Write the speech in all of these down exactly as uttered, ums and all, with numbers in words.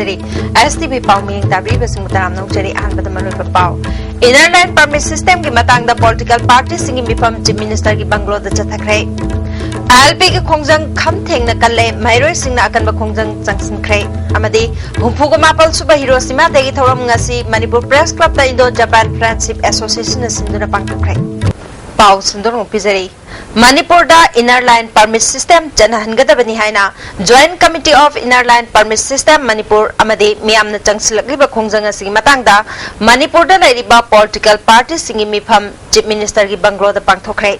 ꯇꯥꯕꯤꯔꯤ꯫ ꯑꯦꯁ T V ꯄꯥꯎ ꯃꯤꯌꯦꯡ ꯇꯥꯕꯤꯔꯤꯕꯁꯤꯡꯕꯨ ꯇꯔꯥꯝꯅ ꯑꯣꯛꯆꯔꯤ꯫ ꯑꯍꯥꯟꯕꯗ ꯃꯔꯨꯑꯣꯏꯕ ꯄꯥꯎ꯫ Inner Line Permit System ꯒꯤ ꯃꯇꯥꯡꯗ political party ꯁꯤꯡꯒꯤ ꯃꯤꯐꯝ Chief Minister ꯒꯤ bungalow ꯗ ꯆꯠꯊꯈ꯭ꯔꯦ꯫ ꯑꯥꯏ ꯑꯦꯜ ꯄꯤ ꯒꯤ ꯈꯣꯡꯖꯪ ꯈꯝ ꯊꯦꯡꯅ ꯀꯜꯂꯦ, ꯃꯍꯩꯔꯣꯏꯁꯤꯡꯅ ꯑꯀꯟꯕ ꯈꯣꯡꯖꯪ ꯆꯪꯁꯤꯟꯈ꯭ꯔꯦ꯫ ꯑꯃꯗꯤ ꯍꯨꯝꯐꯨꯒ ꯃꯥꯄꯜ ꯁꯨꯕ Hiroshima Day ꯒꯤ ꯊꯧꯔꯝ ꯉꯁꯤ ꯃꯅꯤꯄꯨꯔ Press Club ꯇ Indo Japan Friendship Association ꯅ ꯁꯤꯟꯗꯨꯅ ꯄꯥꯡꯊꯣꯛꯈ꯭ꯔꯦ꯫ ꯄꯥꯎ ꯁꯟꯗꯣꯛꯅ ꯄꯤꯖꯔꯤ꯫ ꯃꯅꯤꯄꯨꯔꯗ Inner Line Permit System ꯆꯠꯅꯍꯟꯒꯗꯕꯅꯤ ꯍꯥꯏꯅ Joint Committee of Inner Line Permit System Manipur ꯑꯃꯗꯤ ꯃꯤꯌꯥꯝꯅ ꯆꯪꯁꯤꯜꯂꯛꯂꯤꯕ ꯈꯣꯡꯖꯪ ꯑꯁꯤꯒꯤ ꯃꯇꯥꯡꯗ ꯃꯅꯤꯄꯨꯔꯗ ꯂꯩꯔꯤꯕ political party ꯁꯤꯡꯒꯤ ꯃꯤꯐꯝ Chief Minister ꯒꯤ bungalow ꯗ ꯄꯥꯡꯊꯣꯛꯈ꯭ꯔꯦ꯫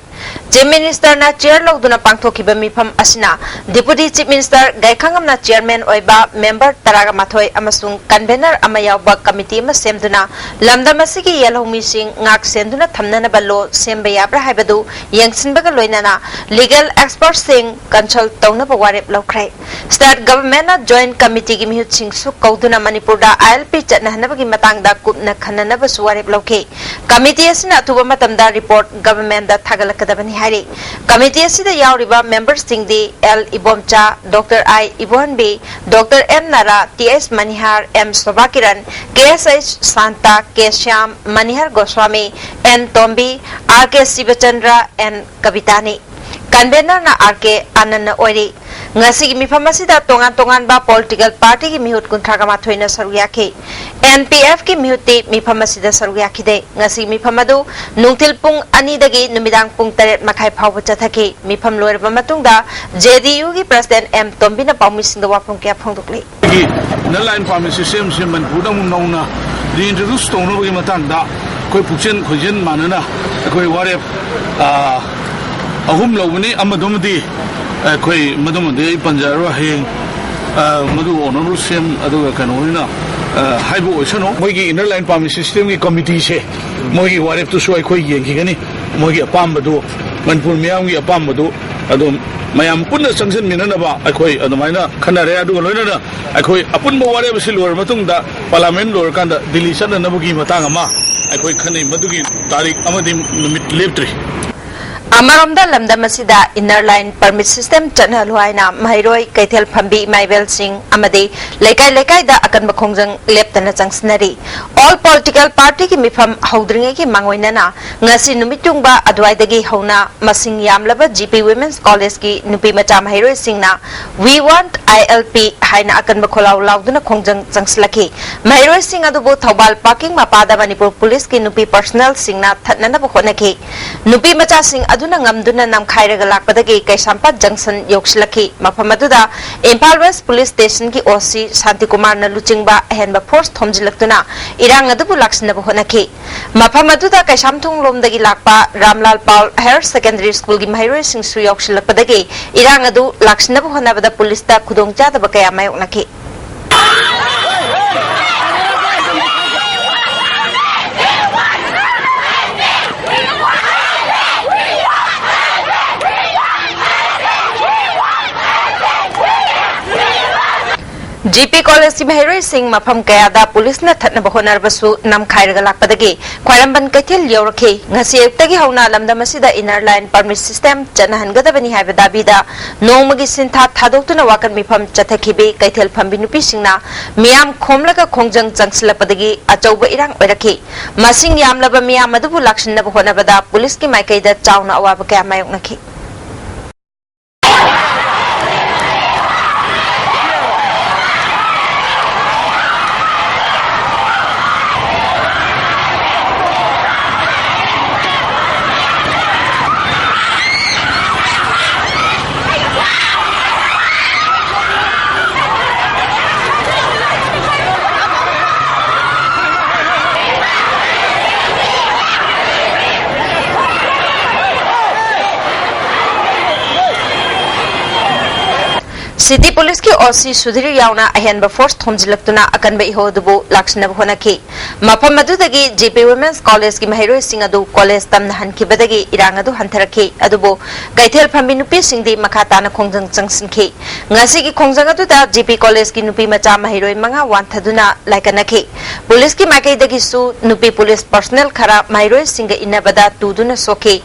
Chief Minister ꯅ chair ꯂꯧꯗꯨꯅ ꯄꯥꯡꯊꯣꯛꯈꯤꯕ ꯃꯤꯐꯝ ꯑꯁꯤꯅ Deputy Chief Minister ꯒꯥꯏꯈꯪꯉꯝꯅ chairman ꯑꯣꯏꯕ member ꯇꯔꯥꯒ ꯃꯥꯊꯣꯏ ꯑꯃꯁꯨꯡ convener ꯑꯃ ꯌꯥꯎꯕ committee ꯑꯃ ꯁꯦꯝꯗꯨꯅ ꯂꯝꯗꯝ ꯑꯁꯤꯒꯤ ꯌꯦꯜꯍꯧꯃꯤꯁꯤꯡ ꯉꯥꯛ ꯁꯦꯟꯗꯨꯅ ꯊꯝꯅꯅꯕ law ꯁꯦꯝꯕ ꯌꯥꯕ꯭ꯔꯥ ꯍꯥꯏꯕꯗꯨ ꯌꯦꯡꯁꯤꯟꯕꯒ ꯂꯣꯏꯅꯅ legal expert ꯁꯤꯡ consult ꯇꯧꯅꯕ ꯋꯥꯔꯦꯞ ꯂꯧꯈ꯭ꯔꯦ꯫ State government ꯅ Joint Committee ꯒꯤ ꯃꯤꯍꯨꯠꯁꯤꯡꯁꯨ ꯀꯧꯗꯨꯅ ꯃꯅꯤꯄꯨꯔꯗ ꯑꯥꯏ ꯑꯦꯜ ꯄꯤ ꯆꯠꯅꯍꯟꯅꯕꯒꯤ ꯃꯇꯥꯡꯗ ꯀꯨꯞꯅ ꯈꯟꯅꯅꯕꯁꯨ ꯋꯥꯔꯦꯞ ꯂꯧꯈꯤ꯫ Committee ꯑꯁꯤꯅ ꯑꯊꯨꯕ ꯃꯇꯝꯗ report government ꯗ ꯊꯥꯒꯠꯂꯛꯀꯗꯕꯅꯤ ꯍꯥꯏꯔꯤ꯫ Committee ꯑꯁꯤꯗ ꯌꯥꯎꯔꯤꯕ member ꯁꯤꯡꯗꯤ L Ibomcha, doctor I Ibohanbi, doctor M Nara, T H Manihar, M Sobha Kiran, K S H Shanta, K Shyam, Manihar Goswami, N Tombi, R K Sibachandra, N ꯀꯕꯤꯇꯥꯅꯤ꯫ Convener ꯅ ꯑꯥꯔ ꯀꯦ ꯑꯥꯅꯟꯗ ꯑꯣꯏꯔꯤ꯫ ꯉꯁꯤꯒꯤ ꯃꯤꯐꯝ ꯑꯁꯤꯗ ꯇꯣꯉꯥꯟ ꯇꯣꯉꯥꯟꯕ political party ꯒꯤ ꯃꯤꯍꯨꯠ ꯀꯨꯟꯊ꯭ꯔꯥꯒ ꯃꯥꯊꯣꯏꯅ ꯁꯔꯨꯛ ꯌꯥꯈꯤ꯫ ꯑꯦꯟ ꯄꯤ ꯑꯦꯐ ꯀꯤ ꯃꯤꯍꯨꯠꯇꯤ ꯃꯤꯐꯝ ꯑꯁꯤꯗ ꯁꯔꯨꯛ ꯌꯥꯈꯤꯗꯦ꯫ ꯉꯁꯤꯒꯤ ꯃꯤꯐꯝ ꯑꯗꯨ ꯅꯨꯡꯊꯤꯜ ꯄꯨꯡ ꯑꯅꯤꯗꯒꯤ ꯅꯨꯃꯤꯗꯥꯡ ꯄꯨꯡ ꯇꯔꯦꯠ ꯃꯈꯥꯏ ꯐꯥꯎꯕ ꯆꯠꯊꯈꯤ꯫ ꯃꯤꯐꯝ ꯂꯣꯏꯔꯕ ꯃꯇꯨꯡꯗ ꯖꯦ ꯗꯤ ꯌꯨ ꯒꯤ President ꯑꯦꯝ ꯇꯣꯝꯕꯤꯅ ꯄꯥꯎꯃꯤꯁꯤꯡꯗ ꯋꯥꯐꯝ ꯀꯌꯥ ꯐꯣꯡꯗꯣꯛꯂꯤ꯫ ꯑꯩꯈꯣꯏꯒꯤ Inner Line Permit System ꯁꯦ ꯃꯅꯤꯄꯨꯔꯗ ꯑꯃꯨꯛ ꯅꯧꯅ reintroduce ꯇꯧꯅꯕꯒꯤ ꯃꯇꯥꯡꯗ ꯑꯩꯈꯣꯏ ꯄꯨꯛꯆꯦꯜ ꯈꯣꯏꯖꯦꯜ ꯃꯥꯟꯅꯅ ꯑꯩꯈꯣꯏ ꯋꯥꯔꯦꯞ, ꯑ, ꯑꯍꯨꯝ ꯂꯧꯕꯅꯤ꯫ ꯑꯃꯗꯨꯃꯗꯤ ꯑꯩꯈꯣꯏ, ꯃꯗꯨꯃꯗꯤ ꯑꯩ ꯄꯟꯖꯔꯔꯣꯏ꯫ ꯍꯌꯦꯡ, ꯑ, ꯃꯗꯨ Honourable ꯁꯤ ꯑꯦꯝ ꯑꯗꯨꯒ ꯀꯩꯅꯣ ꯍꯣꯏꯅ, ꯑ, ꯍꯥꯏꯕ ꯑꯣꯏꯁꯅꯨ꯫ ꯃꯣꯏꯒꯤ Inner Line Permit System ꯒꯤ committee ꯁꯦ ꯃꯣꯏꯒꯤ ꯋꯥꯔꯦꯞꯇꯨꯁꯨ ꯑꯩꯈꯣꯏ ꯌꯦꯡꯈꯤꯒꯅꯤ꯫ ꯃꯣꯏꯒꯤ ꯑꯄꯥꯝꯕꯗꯨ, ꯃꯅꯤꯄꯨꯔ ꯃꯤꯌꯥꯝꯒꯤ ꯑꯄꯥꯝꯕꯗꯨ ꯑꯗꯨꯝ ꯃꯌꯥꯝ ꯄꯨꯟꯅ ꯆꯪꯁꯤꯟꯃꯤꯟꯅꯅꯕ ꯑꯩꯈꯣꯏ ꯑꯗꯨꯃꯥꯏꯅ ꯈꯟꯅꯔꯦ꯫ ꯑꯗꯨꯒ ꯂꯣꯏꯅꯅ ꯑꯩꯈꯣꯏ ꯑꯄꯨꯟꯕ ꯋꯥꯔꯦꯞ ꯑꯁꯤ ꯂꯣꯏꯔ ꯃꯇꯨꯡꯗ Parliament ꯂꯣꯏꯔꯀꯥꯟꯗ ꯗꯤꯜꯂꯤ ꯆꯠꯅꯅꯕꯒꯤ ꯃꯇꯥꯡ ꯑꯃ ꯑꯩꯈꯣꯏ ꯈꯟꯅꯩ꯫ ꯃꯗꯨꯒꯤ ꯇꯥꯔꯤꯛ ꯑꯃꯗꯤ ꯅꯨꯃꯤꯠ ꯂꯦꯞꯇ꯭ꯔꯤ꯫ ꯑꯃꯔꯣꯝꯗ, ꯂꯝꯗꯝ ꯑꯁꯤꯗ Inner Line Permit System ꯆꯠꯅꯍꯜꯂꯨ ꯍꯥꯏꯅ ꯃꯍꯩꯔꯣꯏ, ꯀꯩꯊꯦꯜ ꯐꯝꯕꯤ ꯏꯃꯥ ꯏꯕꯦꯜꯁꯤꯡ ꯑꯃꯗꯤ ꯂꯩꯀꯥꯏ ꯂꯩꯀꯥꯏꯗ ꯑꯀꯟꯕ ꯈꯣꯡꯖꯪ ꯂꯦꯞꯇꯅ ꯆꯪꯁꯤꯟꯅꯔꯤ꯫ All political partyꯒꯤ ꯃꯤꯐꯝ ꯍꯧꯗ꯭ꯔꯤꯉꯩꯒꯤ ꯃꯥꯡꯑꯣꯏꯅꯅ ꯉꯁꯤ ꯅꯨꯃꯤꯠ ꯌꯨꯡꯕ ꯑꯗꯨꯋꯥꯏꯗꯒꯤ ꯍꯧꯅ ꯃꯁꯤꯡ ꯌꯥꯝꯂꯕ G P Women's Collegeꯀꯤ ꯅꯨꯄꯤ ꯃꯆꯥ ꯃꯍꯩꯔꯣꯏꯁꯤꯡꯅ "We want I L P" ꯍꯥꯏꯅ ꯑꯀꯟꯕ ꯈꯣꯜꯂꯥꯎ ꯂꯥꯎꯗꯨꯅ ꯈꯣꯡꯖꯪ ꯆꯪꯁꯤꯜꯂꯛꯈꯤ꯫ ꯃꯍꯩꯔꯣꯏꯁꯤꯡ ꯑꯗꯨꯕꯨ ꯊꯧꯕꯥꯜ parking ꯃꯄꯥꯗ ꯃꯅꯤꯄꯨꯔ ꯄꯨꯂꯤꯁꯀꯤ ꯅꯨꯄꯤ personnelꯁꯤꯡꯅ ꯊꯠꯅꯅꯕ ꯍꯣꯠꯅꯈꯤ꯫ ꯅꯨꯄꯤ ꯃꯆꯥꯁꯤꯡ ꯑꯗꯨꯅ ꯉꯝꯗꯨꯅ ꯅꯝꯈꯥꯏꯔꯒ ꯂꯥꯛꯄꯗꯒꯤ ꯀꯩꯁꯥꯝꯄꯥꯠ junction ꯌꯧꯁꯤꯜꯂꯛꯈꯤ꯫ ꯃꯐꯝ ꯑꯗꯨꯗ Imphal West Police Stationꯒꯤ O C ꯁꯥꯟꯇꯤꯀꯨꯃꯥꯔꯅ ꯂꯨꯆꯤꯡꯕ ꯑꯍꯦꯟꯕ force ꯊꯣꯝꯖꯤꯜꯂꯛꯇꯨꯅ ꯏꯔꯥꯡ ꯑꯗꯨꯕꯨ ꯂꯥꯛꯁꯤꯟꯅꯕ ꯍꯣꯠꯅꯈꯤ꯫ ꯃꯐꯝ ꯑꯗꯨꯗ ꯀꯩꯁꯥꯝꯊꯣꯡ ꯂꯣꯝꯗꯒꯤ ꯂꯥꯛꯄ ꯔꯥꯝꯂꯥꯜ ꯄꯥꯜ Higher Secondary Schoolꯒꯤ ꯃꯍꯩꯔꯣꯏꯁꯤꯡꯁꯨ ꯌꯧꯁꯤꯜꯂꯛꯄꯗꯒꯤ ꯏꯔꯥꯡ ꯑꯗꯨ ꯂꯥꯛꯁꯤꯟꯅꯕ ꯍꯣꯠꯅꯕꯗ ꯄꯨꯂꯤꯁꯇ ꯈꯨꯗꯣꯡꯆꯥꯗꯕ ꯀꯌꯥ ꯃꯥꯌꯣꯛꯅꯈꯤ꯫ G P Collegeꯀꯤ ꯃꯍꯩꯔꯣꯏꯁꯤꯡ ꯃꯐꯝ ꯀꯌꯥꯗ ꯄꯨꯂꯤꯁꯅ ꯊꯠꯅꯕ ꯍꯣꯠꯅꯔꯕꯁꯨ ꯅꯝꯈꯥꯏꯔꯒ ꯂꯥꯛꯄꯗꯒꯤ ꯈ꯭ꯋꯥꯏꯔꯝꯕꯟ ꯀꯩꯊꯦꯜ ꯌꯧꯔꯛꯈꯤ꯫ ꯉꯁꯤ ꯑꯌꯨꯛꯇꯒꯤ ꯍꯧꯅ ꯂꯝꯗꯝ ꯑꯁꯤꯗ Inner Line Permit System ꯆꯠꯅꯍꯟꯒꯗꯕꯅꯤ ꯍꯥꯏꯕ ꯗꯥꯕꯤꯗ ꯅꯣꯡꯃꯒꯤ ꯁꯤꯟꯊꯥ ꯊꯥꯗꯣꯛꯇꯨꯅ ꯋꯥꯀꯠ ꯃꯤꯐꯝ ꯆꯠꯊꯈꯤꯕꯤ ꯀꯩꯊꯦꯜ ꯐꯝꯕꯤ ꯅꯨꯄꯤꯁꯤꯡꯅ ꯃꯤꯌꯥꯝ ꯈꯣꯝꯂꯒ ꯈꯣꯡꯖꯪ ꯆꯪꯁꯤꯜꯂꯛꯄꯗꯒꯤ ꯑꯆꯧꯕ ꯏꯔꯥꯡ ꯑꯣꯏꯔꯛꯈꯤ꯫ ꯃꯁꯤꯡ ꯌꯥꯝꯂꯕ ꯃꯤꯌꯥꯝ ꯑꯗꯨꯕꯨ ꯂꯥꯛꯁꯤꯟꯅꯕ ꯍꯣꯠꯅꯕꯗ ꯄꯨꯂꯤꯁꯀꯤ ꯃꯥꯏꯀꯩꯗ ꯆꯥꯎꯅ ꯑꯋꯥꯕ ꯀꯌꯥ ꯃꯥꯌꯣꯛꯅꯈꯤ꯫ City Police ꯀꯤ OC ꯁꯨꯙꯤꯔ ꯌꯥꯎꯅ ꯑꯍꯦꯟꯕ force ꯊꯣꯝꯖꯤꯜꯂꯛꯇꯨꯅ ꯑꯀꯟꯕ ꯏꯍꯧ ꯑꯗꯨꯕꯨ ꯂꯥꯛꯁꯤꯟꯅꯕ ꯍꯣꯠꯅꯈꯤ꯫ ꯃꯐꯝ ꯑꯗꯨꯗꯒꯤ G P Women's College ꯀꯤ ꯃꯍꯩꯔꯣꯏꯁꯤꯡ ꯑꯗꯨ college ꯇꯝꯅ ꯍꯟꯈꯤꯕꯗꯒꯤ ꯏꯔꯥꯡ ꯑꯗꯨ ꯍꯟꯊꯔꯛꯈꯤ꯫ ꯑꯗꯨꯕꯨ ꯀꯩꯊꯦꯜ ꯐꯝꯕꯤ ꯅꯨꯄꯤꯁꯤꯡꯗꯤ ꯃꯈꯥ ꯇꯥꯅ ꯈꯣꯡꯖꯪ ꯆꯪꯁꯤꯟꯈꯤ꯫ ꯉꯁꯤꯒꯤ ꯈꯣꯡꯖꯪ ꯑꯗꯨꯗ G P College ꯀꯤ ꯅꯨꯄꯤ ꯃꯆꯥ ꯃꯍꯩꯔꯣꯏ ꯃꯉꯥ ꯋꯥꯟꯊꯗꯨꯅ ꯂꯥꯏꯀꯠꯅꯈꯤ꯫ Police ꯀꯤ ꯃꯥꯏꯀꯩꯗꯒꯤꯁꯨ ꯅꯨꯄꯤ police personnel ꯈꯔ ꯃꯍꯩꯔꯣꯏꯁꯤꯡꯒ ꯏꯟꯅꯕꯗ ꯇꯨꯗꯨꯅ ꯁꯣꯛꯈꯤ꯫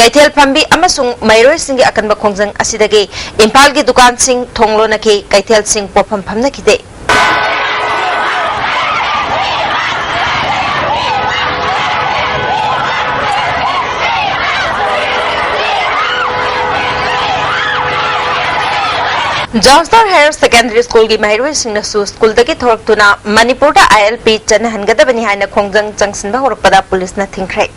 ꯀꯩꯊꯦꯜ ꯐꯝꯕꯤ ꯑꯃꯁꯨꯡ ꯃꯍꯩꯔꯣꯏꯁꯤꯡꯒꯤ ꯑꯀꯟꯕ ꯈꯣꯡꯖꯪ ꯑꯁꯤꯗꯒꯤ ꯏꯝꯐꯥꯜꯒꯤ ꯗꯨꯀꯥꯟꯁꯤꯡ ꯊꯣꯡ ꯂꯣꯟꯅꯈꯤ, ꯀꯩꯊꯦꯜꯁꯤꯡ ꯄꯣꯠꯐꯝ ꯐꯝꯅꯈꯤꯗꯦ꯫ John Star Higher Secondary School ꯒꯤ ꯃꯍꯩꯔꯣꯏꯁꯤꯡꯅꯁꯨ ꯁ꯭ꯀꯨꯜꯗꯒꯤ ꯊꯣꯔꯛꯇꯨꯅ ꯃꯅꯤꯄꯨꯔꯗ I L P ꯆꯠꯅꯍꯟꯒꯗꯕꯅꯤ ꯍꯥꯏꯅ ꯈꯣꯡꯖꯪ ꯆꯪꯁꯤꯟꯕ ꯍꯧꯔꯛꯄꯗ ꯄꯨꯂꯤꯁꯅ ꯊꯤꯡꯈ꯭ꯔꯦ꯫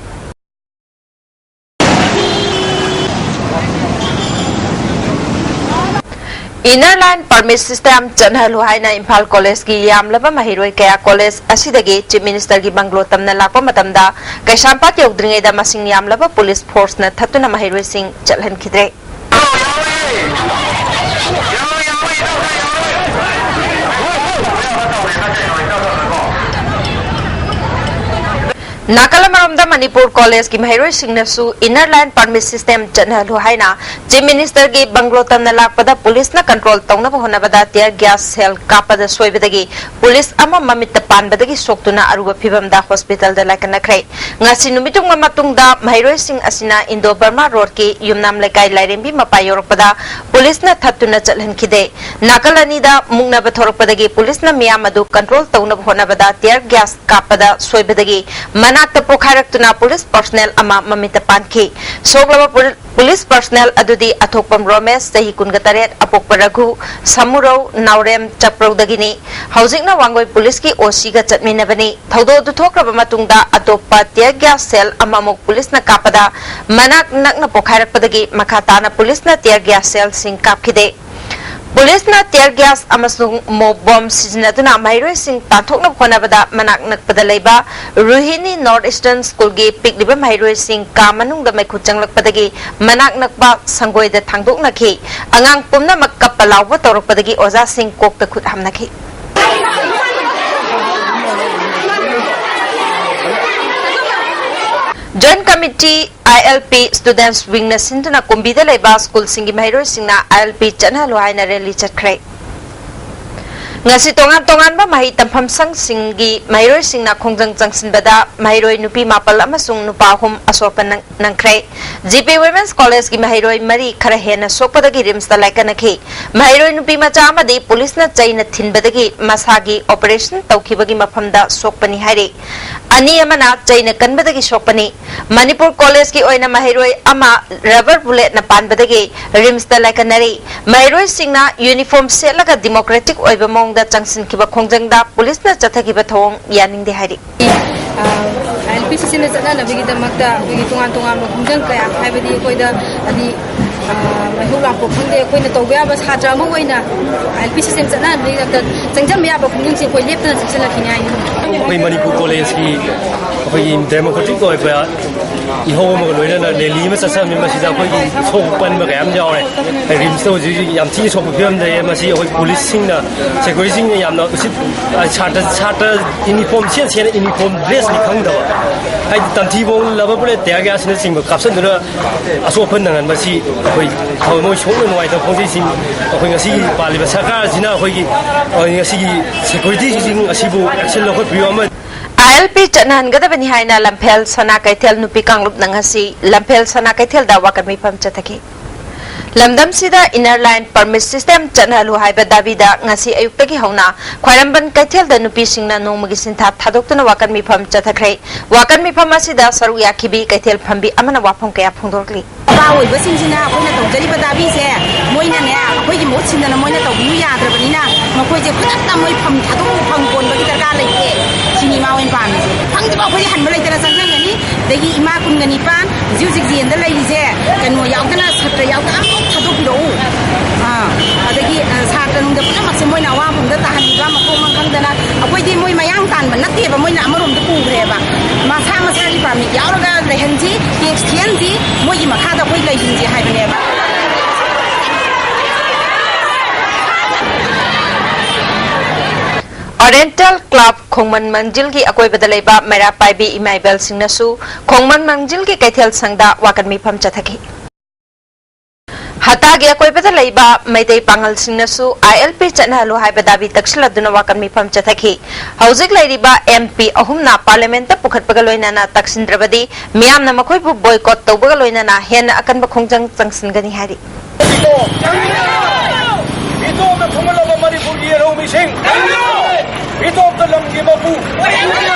Inner Line Permit System ꯆꯠꯅꯍꯜꯂꯨ ꯍꯥꯏꯅ ꯏꯝꯐꯥꯜ ꯀꯣꯂꯦꯖꯀꯤ ꯌꯥꯝꯂꯕ ꯃꯍꯩꯔꯣꯏ ꯀꯌꯥ ꯀꯣꯂꯦꯖ ꯑꯁꯤꯗꯒꯤ Chief Minister ꯒꯤ ꯕꯪꯒ꯭ꯂꯣ ꯇꯝꯅ ꯂꯥꯛꯄ ꯃꯇꯝꯗ ꯀꯩꯁꯥꯝꯄꯥꯠ ꯌꯧꯗ꯭ꯔꯤꯉꯩꯗ ꯃꯁꯤꯡ ꯌꯥꯝꯂꯕ ꯄꯨꯂꯤꯁ force ꯅ ꯊꯠꯇꯨꯅ ꯃꯍꯩꯔꯣꯏꯁꯤꯡ ꯆꯠꯍꯟꯈꯤꯗ꯭ꯔꯦ꯫ ꯅꯥꯀꯜ ꯑꯃꯔꯣꯝꯗ ꯃꯅꯤꯄꯨꯔ ꯀꯣꯂꯦꯖꯀꯤ ꯃꯍꯩꯔꯣꯏꯁꯤꯡꯅꯁꯨ Inner Line Permit System ꯆꯠꯅꯍꯜꯂꯨ ꯍꯥꯏꯅ Chief Minister ꯒꯤ ꯕꯪꯒ꯭ꯂꯣ ꯇꯝꯅ ꯂꯥꯛꯄꯗ ꯄꯨꯂꯤꯁꯅ control ꯇꯧꯅꯕ ꯍꯣꯠꯅꯕꯗ tear gas shell ꯀꯥꯞꯄꯗ ꯁꯣꯏꯕꯗꯒꯤ ꯄꯨꯂꯤꯁ ꯑꯃ ꯃꯃꯤꯠꯇ ꯄꯥꯟꯕꯗꯒꯤ ꯁꯣꯛꯇꯨꯅ ꯑꯔꯨꯕ ꯐꯤꯚꯝꯗ hospital ꯗ ꯂꯥꯏꯀꯠꯅꯈ꯭ꯔꯦ꯫ ꯉꯁꯤ ꯅꯨꯃꯤꯠ ꯊꯨꯡꯕ ꯃꯇꯨꯡꯗ ꯃꯍꯩꯔꯣꯏꯁꯤꯡ ꯑꯁꯤꯅ Indo Burma Road ꯀꯤ ꯌꯨꯝꯅꯥꯝ ꯂꯩꯀꯥꯏ ꯂꯥꯏꯔꯦꯝꯕꯤ ꯃꯄꯥ ꯌꯧꯔꯛꯄꯗ ꯄꯨꯂꯤꯁꯅ ꯊꯠꯇꯨꯅ ꯆꯠꯍꯟꯈꯤꯗꯦ꯫ ꯅꯥꯀꯜ ꯑꯅꯤꯗ ꯃꯨꯛꯅꯕ ꯊꯣꯔꯛꯄꯗꯒꯤ ꯄꯨꯂꯤꯁꯅ ꯃꯤꯌꯥꯝ ꯑꯗꯨ control ꯇꯧꯅꯕ ꯍꯣꯠꯅꯕꯗ tear gas ꯀꯥꯞꯄꯗ ꯁꯣꯏꯕꯗꯒꯤ ꯃꯅꯥꯛꯇ ꯄꯣꯈꯥꯏꯔꯛꯇꯨꯅ ꯄꯨꯂꯤꯁ personnel ꯑꯃ ꯃꯃꯤꯠꯇ ꯄꯥꯟꯈꯤ꯫ ꯁꯣꯛꯂꯕ ꯄꯨ-, ꯄꯨꯂꯤꯁ personnel ꯑꯗꯨꯗꯤ ꯑꯊꯣꯛꯄꯝ ꯔꯣꯃꯦꯁ, ꯆꯍꯤ ꯀꯨꯟꯒ ꯇꯔꯦꯠ, ꯑꯄꯣꯛꯄ ꯔꯘꯨ, ꯁꯃꯨꯔꯧ, ꯅꯥꯎꯔꯦꯝ, ꯆꯞꯄ꯭ꯔꯧꯗꯒꯤꯅꯤ꯫ ꯍꯧꯖꯤꯛꯅ ꯋꯥꯡꯒꯣꯏ ꯄꯨꯂꯤꯁꯀꯤ OC ꯒ ꯆꯠꯃꯤꯟꯅꯕꯅꯤ꯫ ꯊꯧꯗꯣꯛ ꯑꯗꯨ ꯊꯣꯛꯈ꯭ꯔꯕ ꯃꯇꯨꯡꯗ ꯑꯇꯣꯞꯄ tear gas shell ꯑꯃꯃꯨꯛ ꯄꯨꯂꯤꯁꯅ ꯀꯥꯞꯄꯗ ꯃꯅꯥꯛ ꯅꯛꯅ ꯄꯣꯈꯥꯏꯔꯛꯄꯗꯒꯤ ꯃꯈꯥ ꯇꯥꯅ ꯄꯨꯂꯤꯁꯅ tear gas shell ꯁꯤꯡ ꯀꯥꯞꯈꯤꯗꯦ꯫ ꯄꯨꯂꯤꯁꯅ tear gas ꯑꯃꯁꯨꯡ mob bomb ꯁꯤꯖꯤꯟꯅꯗꯨꯅ ꯃꯍꯩꯔꯣꯏꯁꯤꯡ ꯇꯥꯟꯊꯣꯛꯅꯕ ꯍꯣꯠꯅꯕꯗ ꯃꯅꯥꯛ ꯅꯛꯄꯗ ꯂꯩꯕ ꯔꯣꯍꯤꯅꯤ North Eastern Schoolꯒꯤ ꯄꯤꯛꯂꯤꯕ ꯃꯍꯩꯔꯣꯏꯁꯤꯡ ꯀꯥ ꯃꯅꯨꯡꯗ ꯃꯩꯈꯨ ꯆꯪꯂꯛꯄꯗꯒꯤ ꯃꯅꯥꯛ ꯅꯛꯄ ꯁꯪꯒꯣꯏꯗ ꯊꯥꯡꯗꯣꯛꯅꯈꯤ꯫ ꯑꯉꯥꯡ ꯄꯨꯝꯅꯃꯛ ꯀꯞꯄ ꯂꯥꯎꯕ ꯇꯧꯔꯛꯄꯗꯒꯤ ꯑꯣꯖꯥꯁꯤꯡ ꯀꯣꯛꯇ ꯈꯨꯠ ꯍꯥꯝꯅꯈꯤ꯫ Joint Committee I L P Students Wingꯅ ꯁꯤꯟꯗꯨꯅ ꯀꯨꯝꯕꯤꯗ ꯂꯩꯕ ꯁ꯭ꯀꯨꯜꯁꯤꯡꯒꯤ ꯃꯍꯩꯔꯣꯏꯁꯤꯡꯅ I L P ꯆꯠꯅꯍꯜꯂꯨ ꯍꯥꯏꯅ rally ꯆꯠꯈ꯭ꯔꯦ꯫ ꯉꯁꯤ ꯇꯣꯉꯥꯟ ꯇꯣꯉꯥꯟꯕ ꯃꯍꯩ ꯇꯝꯐꯝ ꯁꯪꯁꯤꯡꯒꯤ ꯃꯍꯩꯔꯣꯏꯁꯤꯡꯅ ꯈꯣꯡꯖꯪ ꯆꯪꯁꯤꯟꯕꯗ ꯃꯍꯩꯔꯣꯏ ꯅꯨꯄꯤ ꯃꯥꯄꯜ ꯑꯃꯁꯨꯡ ꯅꯨꯄꯥ ꯑꯍꯨꯝ ꯑꯁꯣꯛꯄ ꯅꯪ-, ꯅꯪꯈ꯭ꯔꯦ꯫ G P Women's Collegeꯀꯤ ꯃꯍꯩꯔꯣꯏ ꯃꯔꯤ ꯈꯔ ꯍꯦꯟꯅ ꯁꯣꯛꯄꯗꯒꯤ RIMSꯇ ꯂꯥꯏꯀꯠꯅꯈꯤ꯫ ꯃꯍꯩꯔꯣꯏ ꯅꯨꯄꯤ ꯃꯆꯥ ꯑꯃꯗꯤ ꯄꯨꯂꯤꯁꯅ ꯆꯩꯅ ꯊꯤꯟꯕꯗꯒꯤ ꯃꯁꯥꯒꯤ operation ꯇꯧꯈꯤꯕꯒꯤ ꯃꯐꯝꯗ ꯁꯣꯛꯄꯅꯤ ꯍꯥꯏꯔꯤ꯫ ꯑꯅꯤ ꯑꯃꯅ ꯆꯩꯅ ꯀꯟꯕꯗꯒꯤ ꯁꯣꯛꯄꯅꯤ꯫ ꯃꯅꯤꯄꯨꯔ ꯀꯣꯂꯦꯖꯀꯤ ꯑꯣꯏꯅ ꯃꯍꯩꯔꯣꯏ ꯑꯃ rubber bulletꯅ ꯄꯥꯟꯕꯗꯒꯤ RIMSꯇ ꯂꯥꯏꯀꯠꯅꯔꯤ꯫ ꯃꯍꯩꯔꯣꯏꯁꯤꯡꯅ uniform ꯁꯦꯠꯂꯒ democratic ꯑꯣꯏꯕ ꯃꯑꯣꯡꯗ ꯆꯪꯁꯤꯟꯈꯤꯕ ꯈꯣꯡꯖꯪꯗ ꯄꯨꯂꯤꯁꯅ ꯆꯠꯊꯈꯤꯕ ꯊꯧꯑꯣꯡ ꯌꯥꯅꯤꯡꯗꯦ ꯍꯥꯏꯔꯤ꯫ ꯑ, I L P systemꯗ ꯆꯠꯅꯅꯕꯒꯤꯗꯃꯛꯇ ꯑꯩꯈꯣꯏꯒꯤ ꯇꯣꯉꯥꯟ ꯇꯣꯉꯥꯟꯕ ꯈꯣꯡꯖꯪ ꯀꯌꯥ, ꯍꯥꯏꯕꯗꯤ ꯑꯩꯈꯣꯏꯗ ꯍꯥꯏꯗꯤ, ꯑ, ꯃꯩꯍꯧ ꯂꯥꯡꯄꯣꯛ ꯈꯪꯗꯦ, ꯑꯩꯈꯣꯏꯅ ꯇꯧꯕ ꯌꯥꯕ ꯁꯥꯇ꯭ꯔ ꯑꯃ ꯑꯣꯏꯅ I L P system ꯆꯠꯅꯅꯕꯒꯤꯗꯃꯛꯇ ꯆꯪꯖꯟꯕ ꯌꯥꯕ ꯈꯣꯡꯖꯪꯁꯦ ꯑꯩꯈꯣꯏ ꯂꯦꯞꯇꯅ ꯆꯪꯁꯤꯜꯂꯛꯈꯤꯅꯤ ꯍꯥꯏꯅꯤ꯫ ꯑꯩꯈꯣꯏ ꯃꯅꯤꯄꯨꯔ ꯀꯣꯂꯦꯖꯀꯤ ꯑꯩꯈꯣꯏꯒꯤ democratic ꯑꯣꯏꯕ ꯏꯍꯧ ꯑꯃꯒ ꯂꯣꯏꯅꯅ rally ꯑꯃ ꯆꯠꯆꯕꯅꯤ꯫ ꯃꯁꯤꯗ ꯑꯩꯈꯣꯏꯒꯤ ꯁꯣꯛꯄ ꯄꯟꯕ ꯀꯌꯥ ꯑꯃ ꯌꯥꯎꯔꯦ꯫ RIMSꯇ ꯍꯧꯖꯤꯛ ꯍꯧꯖꯤꯛ ꯌꯥꯝ ꯊꯤꯅ ꯁꯣꯛꯄ ꯐꯤꯕꯝꯗ ꯂꯩꯌꯦ꯫ ꯃꯁꯤ ꯑꯩꯈꯣꯏ ꯄꯨꯂꯤꯁꯁꯤꯡꯅ, securityꯁꯤꯡꯅ ꯌꯥꯝꯅ ꯎꯁꯤꯠ, ꯑ, ꯁꯥꯇ꯭ꯔ, ꯁꯥꯇ꯭ꯔ uniform ꯁꯦꯠ ꯁꯦꯠꯅ uniform dressꯅꯤ ꯈꯪꯗꯕ, ꯍꯥꯏꯗꯤ ꯇꯝꯊꯤꯕꯣꯡ rubber bullet, tear gasꯅꯆꯤꯡꯕ ꯀꯥꯞꯁꯤꯟꯗꯨꯅ ꯑꯁꯣꯛ ꯑꯄꯟ ꯅꯪꯍꯟꯕꯁꯤ ꯑꯩꯈꯣꯏ ꯊꯃꯣꯏ ꯁꯣꯛꯅ ꯅꯨꯡꯉꯥꯏꯇꯕ ꯐꯣꯡꯗꯣꯛꯏꯁꯤꯡ꯫ ꯑꯩꯈꯣꯏ ꯉꯁꯤꯒꯤ ꯄꯥꯜꯂꯤꯕ ꯁꯔꯀꯥꯔꯁꯤꯅ ꯑꯩꯈꯣꯏꯒꯤ, ꯑ, ꯉꯁꯤꯒꯤ securityꯁꯤꯡ ꯑꯁꯤꯕꯨ action ꯂꯧꯈꯠꯄꯤꯌꯨ ꯑꯃꯗꯤ I L P ꯆꯠꯅꯍꯟꯒꯗꯕꯅꯤ ꯍꯥꯏꯅ ꯂꯝꯐꯦꯜ ꯁꯅꯥ ꯀꯩꯊꯦꯜ ꯅꯨꯄꯤ ꯀꯥꯡꯂꯨꯞꯅ ꯉꯁꯤ ꯂꯝꯐꯦꯜ ꯁꯅꯥ ꯀꯩꯊꯦꯜꯗ ꯋꯥꯀꯠ ꯃꯤꯐꯝ ꯆꯠꯊꯈꯤ꯫ ꯂꯝꯗꯝꯁꯤꯗ inner line permit system ꯆꯠꯅꯍꯜꯂꯨ ꯍꯥꯏꯕ ꯗꯥꯕꯤꯗ ꯉꯁꯤ ꯑꯌꯨꯛꯇꯒꯤ ꯍꯧꯅ ꯈ꯭ꯋꯥꯏꯔꯝꯕꯟ ꯀꯩꯊꯦꯜꯗ ꯅꯨꯄꯤꯁꯤꯡꯅ ꯅꯣꯡꯃꯒꯤ ꯁꯤꯟꯊꯥ ꯊꯥꯗꯣꯛꯇꯨꯅ ꯋꯥꯀꯠ ꯃꯤꯐꯝ ꯆꯠꯊꯈ꯭ꯔꯦ꯫ ꯋꯥꯀꯠ ꯃꯤꯐꯝ ꯑꯁꯤꯗ ꯁꯔꯨꯛ ꯌꯥꯈꯤꯕꯤ ꯀꯩꯊꯦꯜ ꯐꯝꯕꯤ ꯑꯃꯅ ꯋꯥꯐꯝ ꯀꯌꯥ ꯐꯣꯡꯗꯣꯔꯛꯂꯤ꯫ ꯅꯨꯄꯥ ꯑꯣꯏꯕꯁꯤꯡꯁꯤꯅ ꯑꯩꯈꯣꯏꯅ ꯇꯧꯖꯔꯤꯕ ꯗꯥꯕꯤꯁꯦ ꯃꯣꯏꯅꯅꯦ, ꯑꯩꯈꯣꯏꯒꯤ ꯃꯍꯨꯠ ꯁꯤꯟꯗꯅ ꯃꯣꯏꯅ ꯇꯧꯕꯤꯌꯨ ꯌꯥꯗ꯭ꯔꯕꯅꯤꯅ, ꯃꯈꯣꯏꯁꯦ ꯈꯨꯗꯛꯇ ꯃꯣꯏ ꯐꯝ ꯊꯥꯗꯣꯛ, ꯐꯝ ꯀꯣꯟꯕꯒꯤ ꯗꯔꯀꯥꯔ ꯂꯩꯇꯦ꯫ ꯁꯤꯅꯤ ꯃꯥ ꯑꯣꯏꯅ ꯄꯥꯝꯃꯤꯁꯦ꯫ ꯐꯪꯗꯕ ꯑꯩꯈꯣꯏꯗꯤ ꯍꯟꯕ ꯂꯩꯇꯅ ꯆꯪꯁꯤꯟꯒꯅꯤ꯫ ꯑꯗꯒꯤ ꯏꯃꯥ ꯀꯨꯟꯒ ꯅꯤꯄꯥꯟ ꯍꯧꯖꯤꯛ ꯍꯧꯖꯤꯛ ꯖꯦꯜꯗ ꯂꯩꯔꯤꯁꯦ, ꯀꯩꯅꯣ ꯌꯥꯎꯗꯅ, ꯁꯥꯇ꯭ꯔ ꯌꯥꯎꯗꯅ ꯑꯃꯐꯥꯎ ꯊꯥꯗꯣꯛꯄꯤꯔꯛꯎ꯫ ꯑꯥ, ꯑꯗꯒꯤ, ꯑ, ꯑꯣꯔꯤꯌꯦꯟꯇꯦꯜ ꯀ꯭ꯂꯕ ꯈꯣꯡꯃꯟ ꯃꯪꯖꯤꯜꯒꯤ ꯑꯀꯣꯏꯕꯗ ꯂꯩꯕ ꯃꯩꯔꯥ ꯄꯥꯏꯕꯤ ꯏꯃꯥ ꯏꯕꯦꯜꯁꯤꯡꯅꯁꯨ ꯈꯣꯡꯃꯟ ꯃꯪꯖꯤꯜꯒꯤ ꯀꯩꯊꯦꯜ ꯁꯪꯗ ꯋꯥꯀꯠ ꯃꯤꯐꯝ ꯆꯠꯊꯈꯤ꯫ ꯍꯇꯥꯒꯤ ꯑꯀꯣꯏꯕꯗ ꯂꯩꯕ ꯃꯩꯇꯩ ꯄꯥꯉꯜꯁꯤꯡꯅꯁꯨ ꯑꯥꯏ ꯑꯦꯜ ꯄꯤ ꯆꯠꯅꯍꯜꯂꯨ ꯍꯥꯏꯕ ꯗꯥꯕꯤ ꯇꯛꯁꯤꯜꯂꯗꯨꯅ ꯋꯥꯀꯠ ꯃꯤꯐꯝ ꯆꯠꯊꯈꯤ꯫ ꯍꯧꯖꯤꯛ ꯂꯩꯔꯤꯕ ꯑꯦꯝ ꯄꯤ ꯑꯍꯨꯝꯅ ꯄꯥꯔꯂꯤꯌꯥꯃꯦꯟꯠꯇ ꯄꯨꯈꯠꯄꯒ ꯂꯣꯏꯅꯅ ꯇꯛꯁꯤꯟꯗ꯭ꯔꯕꯗꯤ ꯃꯤꯌꯥꯝꯅ ꯃꯈꯣꯏꯕꯨ ꯕꯣꯏꯀꯣꯠ ꯇꯧꯕꯒ ꯂꯣꯏꯅꯅ ꯍꯦꯟꯅ ꯑꯀꯟꯕ ꯈꯣꯡꯖꯪ ꯆꯪꯁꯤꯟꯒꯅꯤ ꯍꯥꯏꯔꯤ꯫ ꯏꯇꯣꯝꯅ ꯊꯨꯡꯍꯜꯂꯕ ꯃꯅꯤꯄꯨꯔꯒꯤ ꯂꯧꯃꯤꯁꯤꯡ, ꯏꯇꯣꯝꯇ ꯂꯝꯒꯤ ꯃꯄꯨ꯫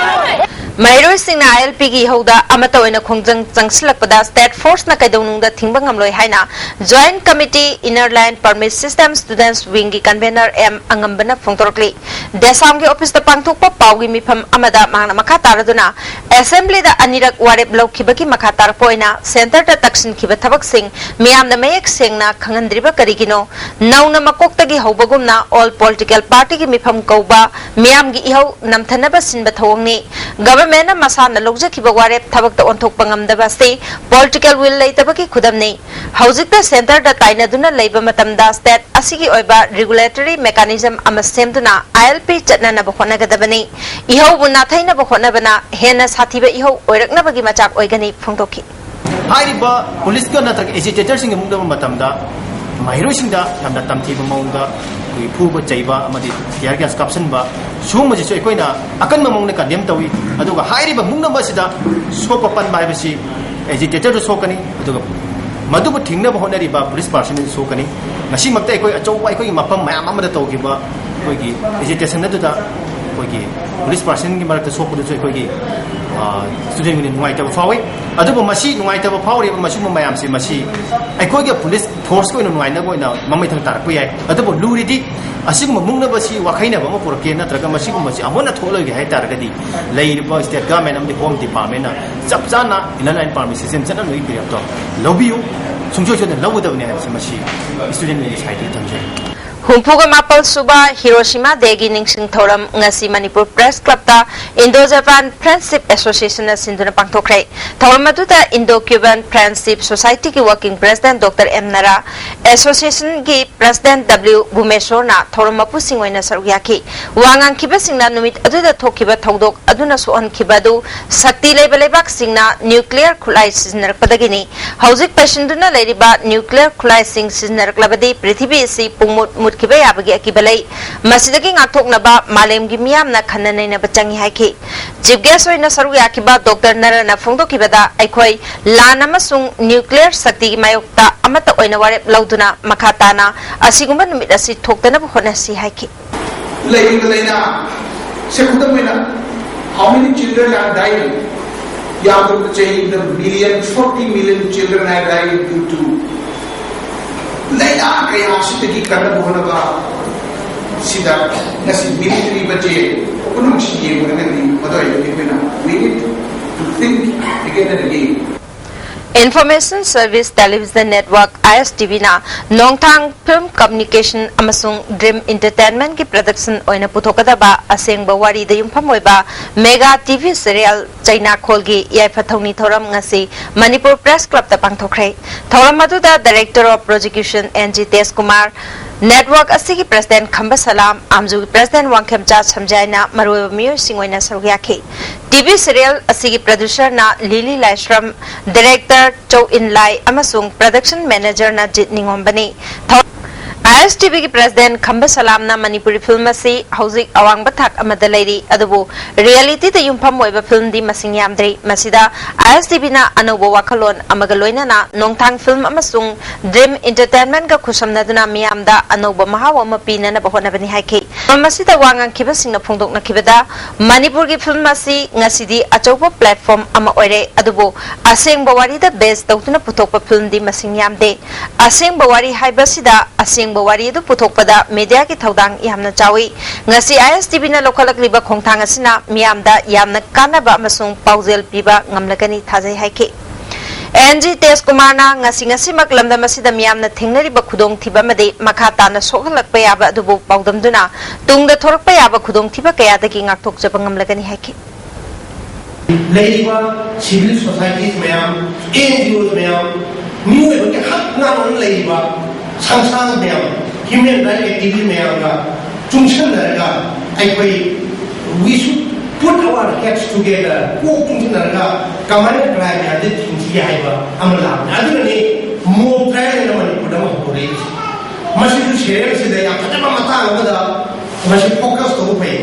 ꯃꯍꯩꯔꯣꯏꯁꯤꯡꯅ ꯑꯥꯏ ꯑꯦꯜ ꯄꯤꯒꯤ ꯏꯍꯧꯗ ꯑꯃꯠꯇ ꯑꯣꯏꯅ ꯈꯣꯡꯖꯪ ꯆꯪꯁꯤꯜꯂꯛꯄꯗ ꯁ꯭ꯇꯦꯠ ꯐꯣꯔꯁꯅ ꯀꯩꯗꯧꯅꯨꯡꯗ ꯊꯤꯡꯕ ꯉꯝꯂꯣꯏ ꯍꯥꯏꯅ joint committee inner line permit system students ꯋꯤꯡꯒꯤ ꯀꯟꯚꯦꯅꯔ ꯑꯦꯝ ꯑꯉꯝꯕꯅ ꯐꯣꯡꯗꯣꯔꯛꯂꯤ꯫ ꯗꯦꯁꯥꯝꯒꯤ ꯑꯣꯐꯤꯁꯇ ꯄꯥꯡꯊꯣꯛꯄ ꯄꯥꯎꯒꯤ ꯃꯤꯐꯝ ꯑꯃꯗ ꯃꯍꯥꯛꯅ ꯃꯈꯥ ꯇꯥꯔꯗꯨꯅ ꯑꯦꯁꯦꯝꯕ꯭ꯂꯤꯗ ꯑꯅꯤꯔꯛ ꯋꯥꯔꯦꯞ ꯂꯧꯈꯤꯕꯒꯤ ꯃꯈꯥ ꯇꯥꯔꯛꯄ ꯑꯣꯏꯅ ꯁꯦꯟꯇꯔꯗ ꯇꯛꯁꯤꯟꯈꯤꯕ ꯊꯕꯛꯁꯤꯡ ꯃꯤꯌꯥꯝꯅ ꯃꯌꯦꯛ ꯁꯦꯡꯅ ꯈꯪꯍꯟꯗ꯭ꯔꯤꯕ ꯀꯔꯤꯒꯤꯅꯣ? ꯅꯧꯅ ꯃꯀꯣꯛꯇꯒꯤ ꯍꯧꯕꯒꯨꯝꯅ ꯑꯣꯜ ꯄꯣꯂꯤꯇꯤꯀꯦꯜ ꯄꯥꯔꯇꯤꯒꯤ ꯃꯤꯐꯝ ꯀꯧꯕ ꯃꯤꯌꯥꯝꯒꯤ ꯏꯍꯧ ꯅꯝꯊꯅꯕ ꯁꯤꯟꯕ ꯊꯧꯑꯣꯡꯅꯤ꯫ ꯒꯚꯔꯟꯃꯦꯟꯠꯅ ꯃꯁꯥꯅ ꯂꯧꯖꯈꯤꯕ ꯋꯥꯔꯦꯞ ꯊꯕꯛꯇ ꯑꯣꯟꯊꯣꯛꯄ ꯉꯝꯗꯕ ꯑꯁꯤ ꯄꯣꯂꯤꯇꯤꯀꯦꯜ ꯋꯤꯜ ꯂꯩꯇꯕꯒꯤ ꯈꯨꯗꯝꯅꯤ꯫ ꯍꯧꯖꯤꯛꯇ ꯁꯦꯟꯇꯔꯗ ꯇꯥꯏꯅꯗꯨꯅ ꯂꯩꯕ ꯃꯇꯝꯗ ꯁ꯭ꯇꯦꯠ ꯑꯁꯤꯒꯤ ꯑꯣꯏꯕ ꯔꯤꯒꯨꯂꯦꯇꯔꯤ ꯃꯦꯀꯥꯅꯤꯖꯝ ꯑꯃ ꯁꯦꯝꯗꯨꯅ ꯑꯥꯏ ꯑꯦꯜ ꯄꯤ ꯆꯠꯅꯅꯕ ꯍꯣꯠꯅꯒꯗꯕꯅꯤ꯫ ꯏꯍꯧꯕꯨ ꯅꯥꯊꯩꯅꯕ ꯍꯣꯠꯅꯕꯅ ꯍꯦꯟꯅ ꯁꯥꯊꯤꯕ ꯏꯍꯧ ꯑꯣꯏꯔꯛꯅꯕꯒꯤ ꯃꯆꯥꯛ ꯑꯣꯏꯒꯅꯤ ꯐꯣꯡꯗꯣꯛꯈꯤ꯫ ꯍꯥꯏꯔꯤꯕ ꯄꯨꯂꯤꯁꯀ ꯅꯠꯇ꯭ꯔꯒ ꯑꯦꯖꯤꯇꯦꯇꯔꯁꯤꯡꯒ ꯃꯨꯛꯅꯕ ꯃꯇꯝꯗ ꯃꯍꯩꯔꯣꯏꯁꯤꯡꯗ ꯌꯥꯝꯅ ꯇꯝꯊꯤꯕ ꯃꯑꯣꯡꯗ ꯑꯩꯈꯣꯏꯒꯤ ꯐꯨꯕ ꯆꯩꯕ ꯑꯃꯗꯤ tear gas ꯀꯥꯞꯁꯤꯟꯕ ꯁꯤꯒꯨꯝꯕꯁꯤꯁꯨ ꯑꯩꯈꯣꯏꯅ ꯑꯀꯟꯕ ꯃꯑꯣꯡꯗ condemn ꯇꯧꯏ꯫ ꯑꯗꯨꯒ ꯍꯥꯏꯔꯤꯕ ꯃꯨꯛꯅꯕ ꯑꯁꯤꯗ ꯁꯣꯛꯄ ꯄꯟꯕ ꯍꯥꯏꯕꯁꯤ ꯑꯦꯖꯤꯇꯦꯇꯔꯗ ꯁꯣꯛꯀꯅꯤ, ꯑꯗꯨꯒ ꯃꯗꯨꯕꯨ ꯊꯤꯡꯅꯕ ꯍꯣꯠꯅꯔꯤꯕ ꯄꯨꯂꯤꯁ ꯄꯥꯔꯁꯟꯗꯁꯨ ꯁꯣꯛꯀꯅꯤ꯫ ꯉꯁꯤꯃꯛꯇ ꯑꯩꯈꯣꯏ ꯑꯆꯧꯕ ꯑꯩꯈꯣꯏꯒꯤ ꯃꯐꯝ ꯃꯌꯥꯝ ꯑꯃꯗ ꯇꯧꯈꯤꯕ ꯑꯩꯈꯣꯏꯒꯤ ꯑꯦꯖꯤꯇꯦꯁꯟ ꯑꯗꯨꯗ ꯑꯩꯈꯣꯏꯒꯤ ꯄꯨꯂꯤꯁ ꯄꯥꯔꯁꯟꯒꯤ ꯃꯔꯛꯇ ꯁꯣꯛꯄꯗꯨꯁꯨ ꯑꯩꯈꯣꯏꯒꯤ, ꯑ, ꯁ꯭ꯇꯨꯗꯦꯟꯠ ꯌꯨꯅꯤꯌꯟ ꯅꯨꯡꯉꯥꯏꯇꯕ ꯐꯥꯎꯏ꯫ ꯑꯗꯨꯕꯨ ꯃꯁꯤ ꯅꯨꯡꯉꯥꯏꯇꯕ ꯐꯥꯎꯔꯤꯕ ꯃꯁꯤꯒꯨꯝꯕ ꯃꯌꯥꯝꯁꯤ, ꯃꯁꯤ ꯑꯩꯈꯣꯏꯒꯤ ꯄꯨꯂꯤꯁ ꯐꯣꯔꯁꯀꯤ ꯑꯣꯏꯅ ꯅꯨꯡꯉꯥꯏꯅꯕ ꯑꯣꯏꯅ ꯃꯃꯩꯊꯪ ꯇꯥꯔꯛꯄ ꯌꯥꯏ꯫ ꯑꯗꯨꯕꯨ ꯂꯨꯔꯤꯗꯤ ꯑꯁꯤꯒꯨꯝꯕ ꯃꯨꯛꯅꯕꯁꯤ ꯋꯥꯈꯩꯅꯕ ꯑꯃ ꯄꯨꯔꯛꯀꯦ ꯅꯠꯇ꯭ꯔꯒ ꯃꯁꯤꯒꯨꯝꯕꯁꯤ ꯑꯃꯨꯛ ꯍꯟꯅ ꯊꯣꯛꯂꯣꯏꯒꯦ ꯍꯥꯏ ꯇꯥꯔꯒꯗꯤ ꯂꯩꯔꯤꯕ ꯁ꯭ꯇꯦꯠ ꯒꯚꯔꯟꯃꯦꯟꯠ ꯑꯃꯗꯤ ꯍꯣꯝ ꯗꯤꯄꯥꯔꯠꯃꯦꯟꯠꯅ ꯆꯞ ꯆꯥꯅ ꯏꯟꯅꯔ ꯂꯥꯏꯟ ꯄꯥꯔꯃꯤꯠ ꯁꯤꯁꯇꯦꯝ ꯆꯠꯅꯅꯕꯒꯤ ꯐꯤꯔꯦꯞꯇꯣ ꯂꯧꯕꯤꯌꯨ꯫ ꯁꯨꯡꯁꯣꯏ ꯁꯣꯏꯗꯅ ꯂꯧꯒꯗꯕꯅꯤ ꯍꯥꯏꯕꯁꯤ ꯃꯁꯤ ꯁ꯭ꯇꯨꯗꯦꯟꯠ ꯌꯨꯅꯤꯌꯟꯒꯤ ꯁꯥꯏꯠꯇꯒꯤ ꯊꯝꯖꯔꯤ꯫ ꯍꯨꯝꯐꯨꯒ ꯃꯥꯄꯜ ꯁꯨꯕ ꯍꯤꯔꯣꯁꯤꯃꯥ ꯗꯦꯒꯤ ꯅꯤꯡꯁꯤꯡ ꯊꯧꯔꯝ ꯉꯁꯤ ꯃꯅꯤꯄꯨꯔ ꯄ꯭ꯔꯦꯁ ꯀ꯭ꯂꯕꯇ ꯏꯟꯗꯣ ꯖꯄꯥꯟ ꯐ꯭ꯔꯦꯟꯗꯁꯤꯞ ꯑꯦꯁꯣꯁꯤꯌꯦꯁꯟꯅ ꯁꯤꯟꯗꯨꯅ ꯄꯥꯡꯊꯣꯛꯈ꯭ꯔꯦ꯫ ꯊꯧꯔꯝ ꯑꯗꯨꯗ ꯏꯟꯗꯣ ꯀ꯭ꯌꯨꯕꯟ ꯐ꯭ꯔꯦꯟꯗꯁꯤꯞ ꯁꯣꯁꯥꯏꯇꯤꯒꯤ working president doctor M Nara, ꯑꯦꯁꯣꯁꯤꯌꯦꯁꯟꯒꯤ ꯄ꯭ꯔꯦꯁꯤꯗꯦꯟꯠ ꯗꯕ꯭ꯂꯤꯎ ꯚꯨꯃꯦꯁꯣꯔꯅ ꯊꯧꯔꯝ ꯃꯄꯨꯁꯤꯡ ꯑꯣꯏꯅ ꯁꯔꯨꯛ ꯌꯥꯈꯤ꯫ ꯋꯥ ꯉꯥꯡꯈꯤꯕꯁꯤꯡꯅ ꯅꯨꯃꯤꯠ ꯑꯗꯨꯗ ꯊꯣꯛꯈꯤꯕ ꯊꯧꯗꯣꯛ ꯑꯗꯨꯅ ꯁꯣꯛꯍꯟꯈꯤꯕ ꯑꯗꯨ ꯁꯛꯇꯤ ꯂꯩꯕ ꯂꯩꯕꯥꯛꯁꯤꯡꯅ ꯅ꯭ꯌꯨꯀ꯭ꯂꯤꯌꯔ ꯈꯨꯠꯂꯥꯏ ꯁꯤꯖꯤꯟꯅꯔꯛꯄꯗꯒꯤꯅꯤ꯫ ꯍꯧꯖꯤꯛ ꯄꯩꯁꯤꯟꯗꯨꯅ ꯂꯩꯔꯤꯕ ꯅ꯭ꯌꯨꯀ꯭ꯂꯤꯌꯔ ꯈꯨꯠꯂꯥꯏꯁꯤꯡ ꯁꯤꯖꯤꯟꯅꯔꯛꯂꯕꯗꯤ ꯄ꯭ꯔꯤꯊꯤꯕꯤ ꯑꯁꯤ ꯄꯨꯡꯃꯨꯠ ꯃꯨꯠꯈꯤꯕ ꯌꯥꯕꯒꯤ ꯑꯀꯤꯕ ꯂꯩ꯫ ꯃꯁꯤꯗꯒꯤ ꯉꯥꯛꯊꯣꯛꯅꯕ ꯃꯥꯂꯦꯝꯒꯤ ꯃꯤꯌꯥꯝꯅ ꯈꯟꯅ ꯅꯩꯅꯕ ꯆꯪꯏ ꯍꯥꯏꯈꯤ꯫ ꯆꯤꯐ ꯒꯦꯁ ꯑꯣꯏꯅ ꯁꯔꯨꯛ ꯌꯥꯈꯤꯕ ꯗꯣꯛꯇꯔ ꯅꯔꯥꯅ ꯐꯣꯡꯗꯣꯛꯈꯤꯕꯗ, ꯑꯩꯈꯣꯏ ꯂꯥꯟ ꯑꯃꯁꯨꯡ ꯅ꯭ꯌꯨꯀ꯭ꯂꯤꯌꯔ ꯁꯛꯇꯤꯒꯤ ꯃꯥꯌꯣꯛꯇ ꯑꯃꯠꯇ ꯑꯣꯏꯅ ꯋꯥꯔꯦꯞ ꯂꯧꯗꯨꯅ ꯃꯈꯥ ꯇꯥꯅ ꯑꯁꯤꯒꯨꯝꯕ ꯅꯨꯃꯤꯠ ꯑꯁꯤ ꯊꯣꯛꯇꯅꯕ ꯍꯣꯠꯅꯁꯤ ꯍꯥꯏꯈꯤ꯫ ꯂꯩꯔꯤꯕ ꯂꯥꯏꯅꯥꯁꯦ ꯈꯨꯗꯝ ꯑꯣꯏꯅ how many children are dying? ꯌꯥꯝꯗ꯭ꯔꯕꯗ ꯆꯍꯤ ꯑꯃꯗ million, forty million children are dying due to ꯂꯥꯏꯅꯥ ꯀꯌꯥ ꯑꯁꯤꯗꯒꯤ ꯀꯟꯅꯕ ꯍꯣꯠꯅꯕ ꯁꯤꯗ ꯉꯁꯤ ꯃꯤꯂꯤꯇꯔꯤ ꯕꯖꯦꯠ ꯄꯨꯝꯅꯃꯛꯁꯤ ꯌꯦꯡꯂꯒꯗꯤ ꯃꯗꯨ ꯑꯩꯈꯣꯏꯅ we need to think again and again. Information Service Television Network, ISTVꯅ ꯅꯣꯡꯊꯥꯡ ꯐꯤꯜꯝ ꯀꯝꯃꯨꯅꯤꯀꯦꯁꯟ ꯑꯃꯁꯨꯡ ꯗ꯭ꯔꯤꯝ ꯏꯟꯇꯔꯇꯦꯟꯃꯦꯟꯠꯀꯤ ꯄ꯭ꯔꯗꯛꯁꯟ ꯑꯣꯏꯅ ꯄꯨꯊꯣꯛꯀꯗꯕ ꯑꯁꯦꯡꯕ ꯋꯥꯔꯤꯗ ꯌꯨꯝꯐꯝ ꯑꯣꯏꯕ ꯃꯦꯒꯥ ꯇꯤꯚꯤ ꯁꯤꯔꯤꯌꯦꯜ ꯆꯩꯅꯥꯈꯣꯜꯒꯤ ꯌꯥꯏꯐ ꯊꯧꯅꯤ ꯊꯧꯔꯝ ꯉꯁꯤ ꯃꯅꯤꯄꯨꯔ ꯄ꯭ꯔꯦꯁ ꯀ꯭ꯂꯕꯇ ꯄꯥꯡꯊꯣꯛꯈ꯭ꯔꯦ꯫ ꯊꯧꯔꯝ ꯑꯗꯨꯗ director of prosecution N G Tejkumar, network ꯑꯁꯤꯒꯤ ꯄ꯭ꯔꯦꯁꯤꯗꯦꯟꯠ ꯈꯝꯕ ꯁꯂꯥꯝ, ꯑꯥꯝꯖꯨꯒꯤ ꯄ꯭ꯔꯦꯁꯤꯗꯦꯟꯠ ꯋꯥꯡꯈꯦꯝꯆꯥ ꯁꯝꯖꯥꯏꯅ ꯃꯔꯨꯑꯣꯏꯕ ꯃꯤꯑꯣꯏꯁꯤꯡ ꯑꯣꯏꯅ ꯁꯔꯨꯛ ꯌꯥꯈꯤ꯫ ꯇꯤꯚꯤ ꯁꯤꯔꯤꯌꯦꯜ ꯑꯁꯤꯒꯤ ꯄ꯭ꯔꯗ꯭ꯌꯨꯁꯔꯅ ꯂꯤꯂꯤ ꯂꯥꯏꯁ꯭ꯔꯝ, ꯗꯥꯏꯔꯦꯛꯇꯔ ꯆꯧ ꯏꯟ ꯂꯥꯏ ꯑꯃꯁꯨꯡ ꯄ꯭ꯔꯗꯛꯁꯟ ꯃꯦꯅꯦꯖꯔꯅ ꯖꯤꯠ ꯅꯤꯉꯣꯝꯕꯅꯤ꯫ ꯊꯧ-, ISTVꯒꯤ ꯄ꯭ꯔꯦꯁꯤꯗꯦꯟꯠ ꯈꯝꯕ ꯁꯂꯥꯝꯅ ꯃꯅꯤꯄꯨꯔꯤ ꯐꯤꯜꯝ ꯑꯁꯤ ꯍꯧꯖꯤꯛ ꯑꯋꯥꯡꯕ ꯊꯥꯛ ꯑꯃꯗ ꯂꯩꯔꯤ, ꯑꯗꯨꯕꯨ ꯔꯤꯌꯦꯂꯤꯇꯤꯗ ꯌꯨꯝꯐꯝ ꯑꯣꯏꯕ ꯐꯤꯜꯝꯗꯤ ꯃꯁꯤꯡ ꯌꯥꯝꯗ꯭ꯔꯤ꯫ ꯃꯁꯤꯗ ISTVꯅ ꯑꯅꯧꯕ ꯋꯥꯈꯜꯂꯣꯟ ꯑꯃꯒ ꯂꯣꯏꯅꯅ ꯅꯣꯡꯊꯥꯡ ꯐꯤꯜꯝ ꯑꯃꯁꯨꯡ ꯗ꯭ꯔꯤꯝ ꯏꯟꯇꯔꯇꯦꯟꯃꯦꯟꯠꯀ ꯈꯨꯠꯁꯝꯅꯗꯨꯅ ꯃꯤꯌꯥꯝꯗ ꯑꯅꯧꯕ ꯃꯍꯥꯎ ꯑꯃ ꯄꯤꯅꯅꯕ ꯍꯣꯠꯅꯕꯅꯤ ꯍꯥꯏꯈꯤ꯫ ꯃꯔꯝ ꯑꯁꯤꯗ ꯋꯥ ꯉꯥꯡꯈꯤꯕꯁꯤꯡꯅ ꯐꯣꯡꯗꯣꯛꯅꯈꯤꯕꯗ, ꯃꯅꯤꯄꯨꯔꯒꯤ ꯐꯤꯜꯝ ꯑꯁꯤ ꯉꯁꯤꯗꯤ ꯑꯆꯧꯕ ꯄ꯭ꯂꯦꯠꯐꯣꯔꯝ ꯑꯃ ꯑꯣꯏꯔꯦ, ꯑꯗꯨꯕꯨ ꯑꯁꯦꯡꯕ ꯋꯥꯔꯤꯗ ꯕꯦꯖ ꯇꯧꯗꯨꯅ ꯄꯨꯊꯣꯛꯄ ꯐꯤꯜꯝꯗꯤ ꯃꯁꯤꯡ ꯌꯥꯝꯗꯦ꯫ ꯑꯁꯦꯡꯕ ꯋꯥꯔꯤ ꯍꯥꯏꯕꯁꯤꯗ ꯑꯁꯦꯡꯕ ꯋꯥꯔꯤ ꯑꯗꯨ ꯄꯨꯊꯣꯛꯄꯗ ꯃꯤꯗꯤꯌꯥꯒꯤ ꯊꯧꯗꯥꯡ ꯌꯥꯝꯅ ꯆꯥꯎꯏ꯫ ꯉꯁꯤ ISTVꯅ ꯂꯧꯈꯠꯂꯛꯂꯤꯕ ꯈꯣꯡꯊꯥꯡ ꯑꯁꯤꯅ ꯃꯤꯌꯥꯝꯗ ꯌꯥꯝꯅ ꯀꯥꯟꯅꯕ ꯑꯃꯁꯨꯡ ꯄꯥꯎꯖꯦꯜ ꯄꯤꯕ ꯉꯝꯂꯒꯅꯤ ꯊꯥꯖꯩ ꯍꯥꯏꯈꯤ꯫ ꯑꯦꯟ ꯖꯤ ꯇꯦꯖꯀꯨꯃꯥꯔꯅ ꯉꯁꯤ ꯉꯁꯤꯃꯛ ꯂꯝꯗꯝ ꯑꯁꯤꯗ ꯃꯤꯌꯥꯝꯅ ꯊꯦꯡꯅꯔꯤꯕ ꯈꯨꯗꯣꯡꯊꯤꯕ ꯑꯃꯗꯤ ꯃꯈꯥ ꯇꯥꯅ ꯁꯣꯛꯍꯜꯂꯛꯄ ꯌꯥꯕ ꯑꯗꯨꯕꯨ ꯄꯥꯎꯗꯝꯗꯨꯅ ꯇꯨꯡꯗ ꯊꯣꯔꯛꯄ ꯌꯥꯕ ꯈꯨꯗꯣꯡꯊꯤꯕ ꯀꯌꯥꯗꯒꯤ ꯉꯥꯛꯊꯣꯛꯆꯕ ꯉꯝꯂꯒꯅꯤ ꯍꯥꯏꯈꯤ꯫ ꯂꯩꯔꯤꯕ civil societies ꯃꯌꯥꯝ, ꯑꯦꯟ ꯖꯤ ꯑꯣꯁ ꯃꯌꯥꯝ, ꯃꯤꯑꯣꯏꯕꯒꯤ ꯍꯛ ꯉꯥꯡꯅ ꯂꯩꯔꯤꯕ ꯁꯪꯁꯊꯥꯟ ꯃꯌꯥꯝ, human rights activist ꯃꯌꯥꯝꯒ ꯆꯨꯡꯁꯤꯟꯅꯔꯒ ꯑꯩꯈꯣꯏ we should put our heads together, ꯀꯣꯛ ꯆꯨꯡꯁꯤꯟꯅꯔꯒ ꯀꯃꯥꯏꯅ ꯀ꯭ꯔꯥꯏꯝ ꯃꯌꯥꯝꯁꯦ ꯊꯤꯡꯁꯤꯒꯦ ꯍꯥꯏꯕ ꯑꯃ ꯂꯥꯛꯄꯅꯤ꯫ ꯑꯗꯨꯅꯅꯤ ꯃꯣꯛ ꯇ꯭ꯔꯥꯏꯌꯦꯜ ꯑꯅ ꯃꯅꯤꯄꯨꯔꯗ ꯑꯃ ꯍꯧꯗꯣꯔꯛꯏꯁꯦ꯫ ꯃꯁꯤꯁꯨ ꯁꯦꯔꯦꯜꯁꯤꯗ ꯌꯥꯝ ꯐꯖꯕ ꯃꯇꯥꯡ ꯑꯃꯗ ꯃꯁꯤ ꯐꯣꯀꯁ ꯇꯧꯕ ꯐꯩ꯫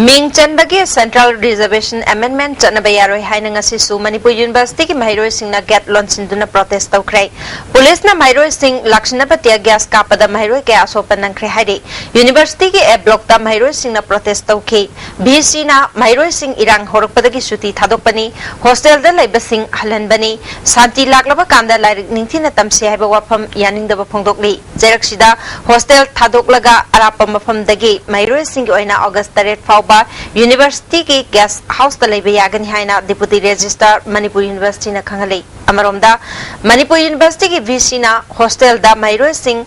ꯃꯤꯡ ꯆꯟꯕꯒꯤ Central Reservation Amendment ꯆꯠꯅꯕ ꯌꯥꯔꯣꯏ ꯍꯥꯏꯅ ꯉꯁꯤꯁꯨ ꯃꯅꯤꯄꯨꯔ ꯌꯨꯅꯤꯚꯔꯁꯤꯇꯤꯒꯤ ꯃꯍꯩꯔꯣꯏꯁꯤꯡꯅ ꯒꯦꯠ ꯂꯣꯟꯁꯤꯟꯗꯨꯅ ꯄ꯭ꯔꯣꯇꯦꯁ ꯇꯧꯈ꯭ꯔꯦ꯫ ꯄꯨꯂꯤꯁꯅ ꯃꯍꯩꯔꯣꯏꯁꯤꯡ ꯂꯥꯛꯁꯤꯟꯅꯕ tear gas ꯀꯥꯞꯄꯗ ꯃꯍꯩꯔꯣꯏ ꯀꯌꯥ ꯑꯁꯣꯛꯄ ꯅꯪꯈ꯭ꯔꯦ ꯍꯥꯏꯔꯤ꯫ ꯌꯨꯅꯤꯚꯔꯁꯤꯇꯤꯒꯤ A blockꯇ ꯃꯍꯩꯔꯣꯏꯁꯤꯡꯅ ꯄ꯭ꯔꯣꯇꯦꯁ ꯇꯧꯈꯤ꯫ ꯚꯤ ꯁꯤꯅ ꯃꯍꯩꯔꯣꯏꯁꯤꯡ ꯏꯔꯥꯡ ꯍꯧꯔꯛꯄꯗꯒꯤ ꯁꯨꯇꯤ ꯊꯥꯗꯣꯛꯄꯅꯤ, ꯍꯣꯁꯇꯦꯜꯗ ꯂꯩꯕꯁꯤꯡ ꯍꯜꯍꯟꯕꯅꯤ, ꯁꯥꯟꯇꯤ ꯂꯥꯛꯂꯕ ꯀꯥꯟꯗ ꯂꯥꯏꯔꯤꯛ ꯅꯤꯡꯊꯤꯅ ꯇꯝꯁꯤ ꯍꯥꯏꯕ ꯋꯥꯐꯝ ꯌꯥꯅꯤꯡꯗꯕ ꯐꯣꯡꯗꯣꯛꯂꯤ꯫ ꯆꯩꯔꯛꯁꯤꯗ ꯍꯣꯁꯇꯦꯜ ꯊꯥꯗꯣꯛꯂꯒ ꯑꯔꯥꯞꯄ ꯃꯐꯝꯗꯒꯤ ꯃꯍꯩꯔꯣꯏꯁꯤꯡꯒꯤ ꯑꯣꯏꯅ ꯑꯣꯒꯁ ꯇꯔꯦꯠ ꯐꯥꯎꯕ ꯌꯨꯅꯤꯚꯔꯁꯤꯇꯤꯒꯤ ꯒꯦꯁ ꯍꯥꯎꯁꯇ ꯂꯩꯕ ꯌꯥꯒꯅꯤ ꯍꯥꯏꯅ Deputy Registrar ꯃꯅꯤꯄꯨꯔ ꯌꯨꯅꯤꯚꯔꯁꯤꯇꯤꯅ ꯈꯪꯍꯜꯂꯤ꯫ ꯑꯃꯔꯣꯝꯗ ꯃꯅꯤꯄꯨꯔ ꯌꯨꯅꯤꯚꯔꯁꯤꯇꯤꯒꯤ ꯚꯤ ꯁꯤꯅ ꯍꯣꯁꯇꯦꯜꯗ ꯃꯍꯩꯔꯣꯏꯁꯤꯡ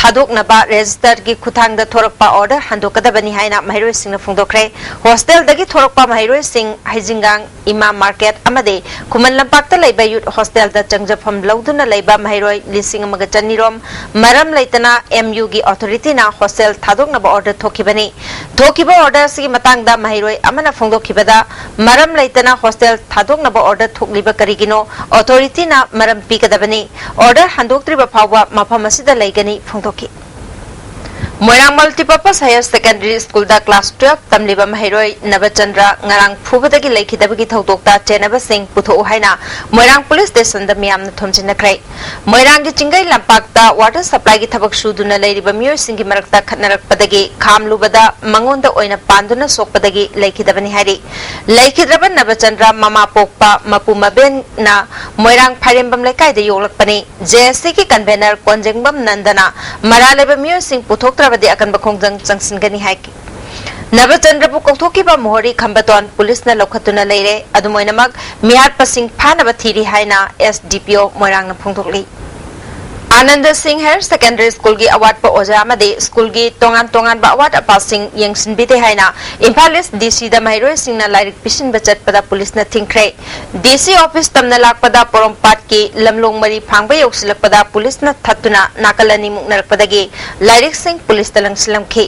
ꯊꯥꯗꯣꯛꯅꯕ ꯔꯦꯖꯤꯁꯇꯔꯒꯤ ꯈꯨꯠꯊꯥꯡꯗ ꯊꯣꯔꯛꯄ ꯑꯣꯔꯗꯔ ꯍꯟꯗꯣꯛꯀꯗꯕꯅꯤ ꯍꯥꯏꯅ ꯃꯍꯩꯔꯣꯏꯁꯤꯡꯅ ꯐꯣꯡꯗꯣꯛꯈ꯭ꯔꯦ꯫ ꯍꯣꯁꯇꯦꯜꯗꯒꯤ ꯊꯣꯔꯛꯄ ꯃꯍꯩꯔꯣꯏꯁꯤꯡ ꯍꯩꯖꯤꯡꯒꯥꯡ ꯏꯃꯥ ꯃꯥꯔꯀꯦꯠ ꯑꯃꯗꯤ ꯈꯨꯃꯟ ꯂꯝꯄꯥꯛꯇ ꯂꯩꯕ ꯌꯨꯠ ꯍꯣꯁꯇꯦꯜꯗ ꯆꯪꯖꯐꯝ ꯂꯧꯗꯨꯅ ꯂꯩꯕ ꯃꯍꯩꯔꯣꯏ ꯂꯤꯁꯤꯡ ꯑꯃꯒ ꯆꯅꯤꯔꯣꯝ ꯃꯔꯝ ꯂꯩꯇꯅ ꯑꯦꯝ ꯌꯨꯒꯤ ꯑꯣꯊꯣꯔꯤꯇꯤꯅ ꯍꯣꯁꯇꯦꯜ ꯊꯥꯗꯣꯛꯅꯕ ꯑꯣꯔꯗꯔ ꯊꯣꯛꯈꯤꯕꯅꯤ꯫ ꯊꯣꯛꯈꯤꯕ ꯑꯣꯔꯗꯔ ꯑꯁꯤꯒꯤ ꯃꯇꯥꯡꯗ ꯃꯍꯩꯔꯣꯏ ꯑꯃꯅ ꯐꯣꯡꯗꯣꯛꯈꯤꯕꯗ, ꯃꯔꯝ ꯂꯩꯇꯅ ꯍꯣꯁꯇꯦꯜ ꯊꯥꯗꯣꯛꯅꯕ ꯑꯣꯔꯗꯔ ꯊꯣꯛꯂꯤꯕ ꯀꯔꯤꯒꯤꯅꯣ? ꯑꯣꯊꯣꯔꯤꯇꯤꯅ ꯃꯔꯝ ꯄꯤꯒꯗꯕꯅꯤ꯫ ꯑꯣꯔꯗꯔ ꯍꯟꯗꯣꯛꯇ꯭ꯔꯤꯕ ꯐꯥꯎꯕ ꯃꯐꯝ ꯑꯁꯤꯗ ꯂꯩꯒꯅꯤ ꯐꯣꯡꯗꯣꯛꯈꯤ꯫ ꯃꯣꯏꯔꯥꯡ Multipurpose Higher Secondary Schoolꯗ class twelve ꯇꯝꯂꯤꯕ ꯃꯍꯩꯔꯣꯏ ꯅꯕꯆꯟꯗ꯭ꯔ ꯉꯔꯥꯡ ꯐꯨꯕꯗꯒꯤ ꯂꯩꯈꯤꯗꯕꯒꯤ ꯊꯧꯗꯣꯛꯇ ꯆꯦꯟꯅꯕꯁꯤꯡ ꯄꯨꯊꯣꯛꯎ ꯍꯥꯏꯅ ꯃꯣꯏꯔꯥꯡ police stationꯗ ꯃꯤꯌꯥꯝꯅ ꯊꯣꯝꯖꯤꯟꯅꯈ꯭ꯔꯦ꯫ ꯃꯣꯏꯔꯥꯡꯒꯤ ꯆꯤꯡꯒꯩ ꯂꯝꯄꯥꯛꯇ water supplyꯒꯤ ꯊꯕꯛ ꯁꯨꯗꯨꯅ ꯂꯩꯔꯤꯕ ꯃꯤꯑꯣꯏꯁꯤꯡꯒꯤ ꯃꯔꯛꯇ ꯈꯠꯅꯔꯛꯄꯗꯒꯤ ꯈꯥꯝꯂꯨꯕꯗ ꯃꯉꯣꯟꯗ ꯑꯣꯏꯅ ꯄꯥꯟꯗꯨꯅ ꯁꯣꯛꯄꯗꯒꯤ ꯂꯩꯈꯤꯗꯕꯅꯤ ꯍꯥꯏꯔꯤ꯫ ꯂꯩꯈꯤꯗ꯭ꯔꯕ ꯅꯕꯆꯟꯗ꯭ꯔ ꯃꯃꯥ ꯄꯣꯛꯄ ꯃꯄꯨ ꯃꯕꯦꯟꯅ ꯃꯣꯏꯔꯥꯡ ꯐꯥꯏꯔꯦꯝꯕꯝ ꯂꯩꯀꯥꯏꯗ ꯌꯣꯛꯂꯛꯄꯅꯤ꯫ ꯖꯦ ꯑꯦꯁ ꯁꯤꯒꯤ convener ꯀꯣꯟꯖꯦꯡꯕꯝ ꯅꯟꯗꯅ ꯃꯔꯥ ꯂꯩꯕ ꯃꯤꯑꯣꯏꯁꯤꯡ ꯄꯨꯊꯣꯛꯇ꯭ꯔꯕꯗꯤ ꯑꯀꯟꯕ ꯈꯣꯡꯖꯪ ꯆꯪꯁꯤꯟꯒꯅꯤ ꯍꯥꯏꯈꯤ꯫ ꯅꯕꯆꯟꯗ꯭ꯔꯕꯨ ꯀꯧꯊꯣꯛꯈꯤꯕ ꯃꯣꯍꯣꯔꯤ ꯈꯝꯕꯇꯣꯟ ꯄꯨꯂꯤꯁꯅ ꯂꯧꯈꯠꯇꯨꯅ ꯂꯩꯔꯦ꯫ ꯑꯗꯨꯝ ꯑꯣꯏꯅꯃꯛ, ꯃꯤꯍꯥꯠꯄꯁꯤꯡ ꯐꯥꯅꯕ ꯊꯤꯔꯤ ꯍꯥꯏꯅ ꯑꯦꯁ ꯗꯤ ꯄꯤ ꯑꯣ ꯃꯣꯏꯔꯥꯡꯅ ꯐꯣꯡꯗꯣꯛꯂꯤ꯫ ꯑꯥꯅꯟꯗ ꯁꯤꯡ ꯍꯥꯌꯔ ꯁꯦꯀꯦꯟꯗꯔꯤ ꯁ꯭ꯀꯨꯜꯒꯤ ꯑꯋꯥꯠꯄ ꯑꯣꯖꯥ ꯑꯃꯗꯤ ꯁ꯭ꯀꯨꯜꯒꯤ ꯇꯣꯉꯥꯟ ꯇꯣꯉꯥꯟꯕ ꯑꯋꯥꯠ ꯑꯄꯥꯁꯤꯡ ꯌꯦꯡꯁꯤꯟꯕꯤꯗꯦ ꯍꯥꯏꯅ ꯏꯝꯐꯥꯜ ꯏꯁ ꯗꯤ ꯁꯤꯗ ꯃꯍꯩꯔꯣꯏꯁꯤꯡꯅ ꯂꯥꯏꯔꯤꯛ ꯄꯤꯁꯤꯟꯕ ꯆꯠꯄꯗ ꯄꯨꯂꯤꯁꯅ ꯊꯤꯡꯈ꯭ꯔꯦ꯫ ꯗꯤ ꯁꯤ ꯑꯣꯐꯤꯁ ꯇꯝꯅ ꯂꯥꯛꯄꯗ ꯄꯣꯔꯣꯝꯄꯥꯠꯀꯤ ꯂꯝꯂꯣꯡ ꯃꯔꯤ ꯐꯥꯡꯕ ꯌꯧꯁꯤꯜꯂꯛꯄꯗ ꯄꯨꯂꯤꯁꯅ ꯊꯠꯇꯨꯅ ꯅꯥꯀꯜ ꯑꯅꯤ ꯃꯨꯛꯅꯔꯛꯄꯗꯒꯤ ꯂꯥꯏꯔꯤꯛꯁꯤꯡ ꯄꯨꯂꯤꯁꯇ ꯂꯪꯁꯤꯜꯂꯝꯈꯤ꯫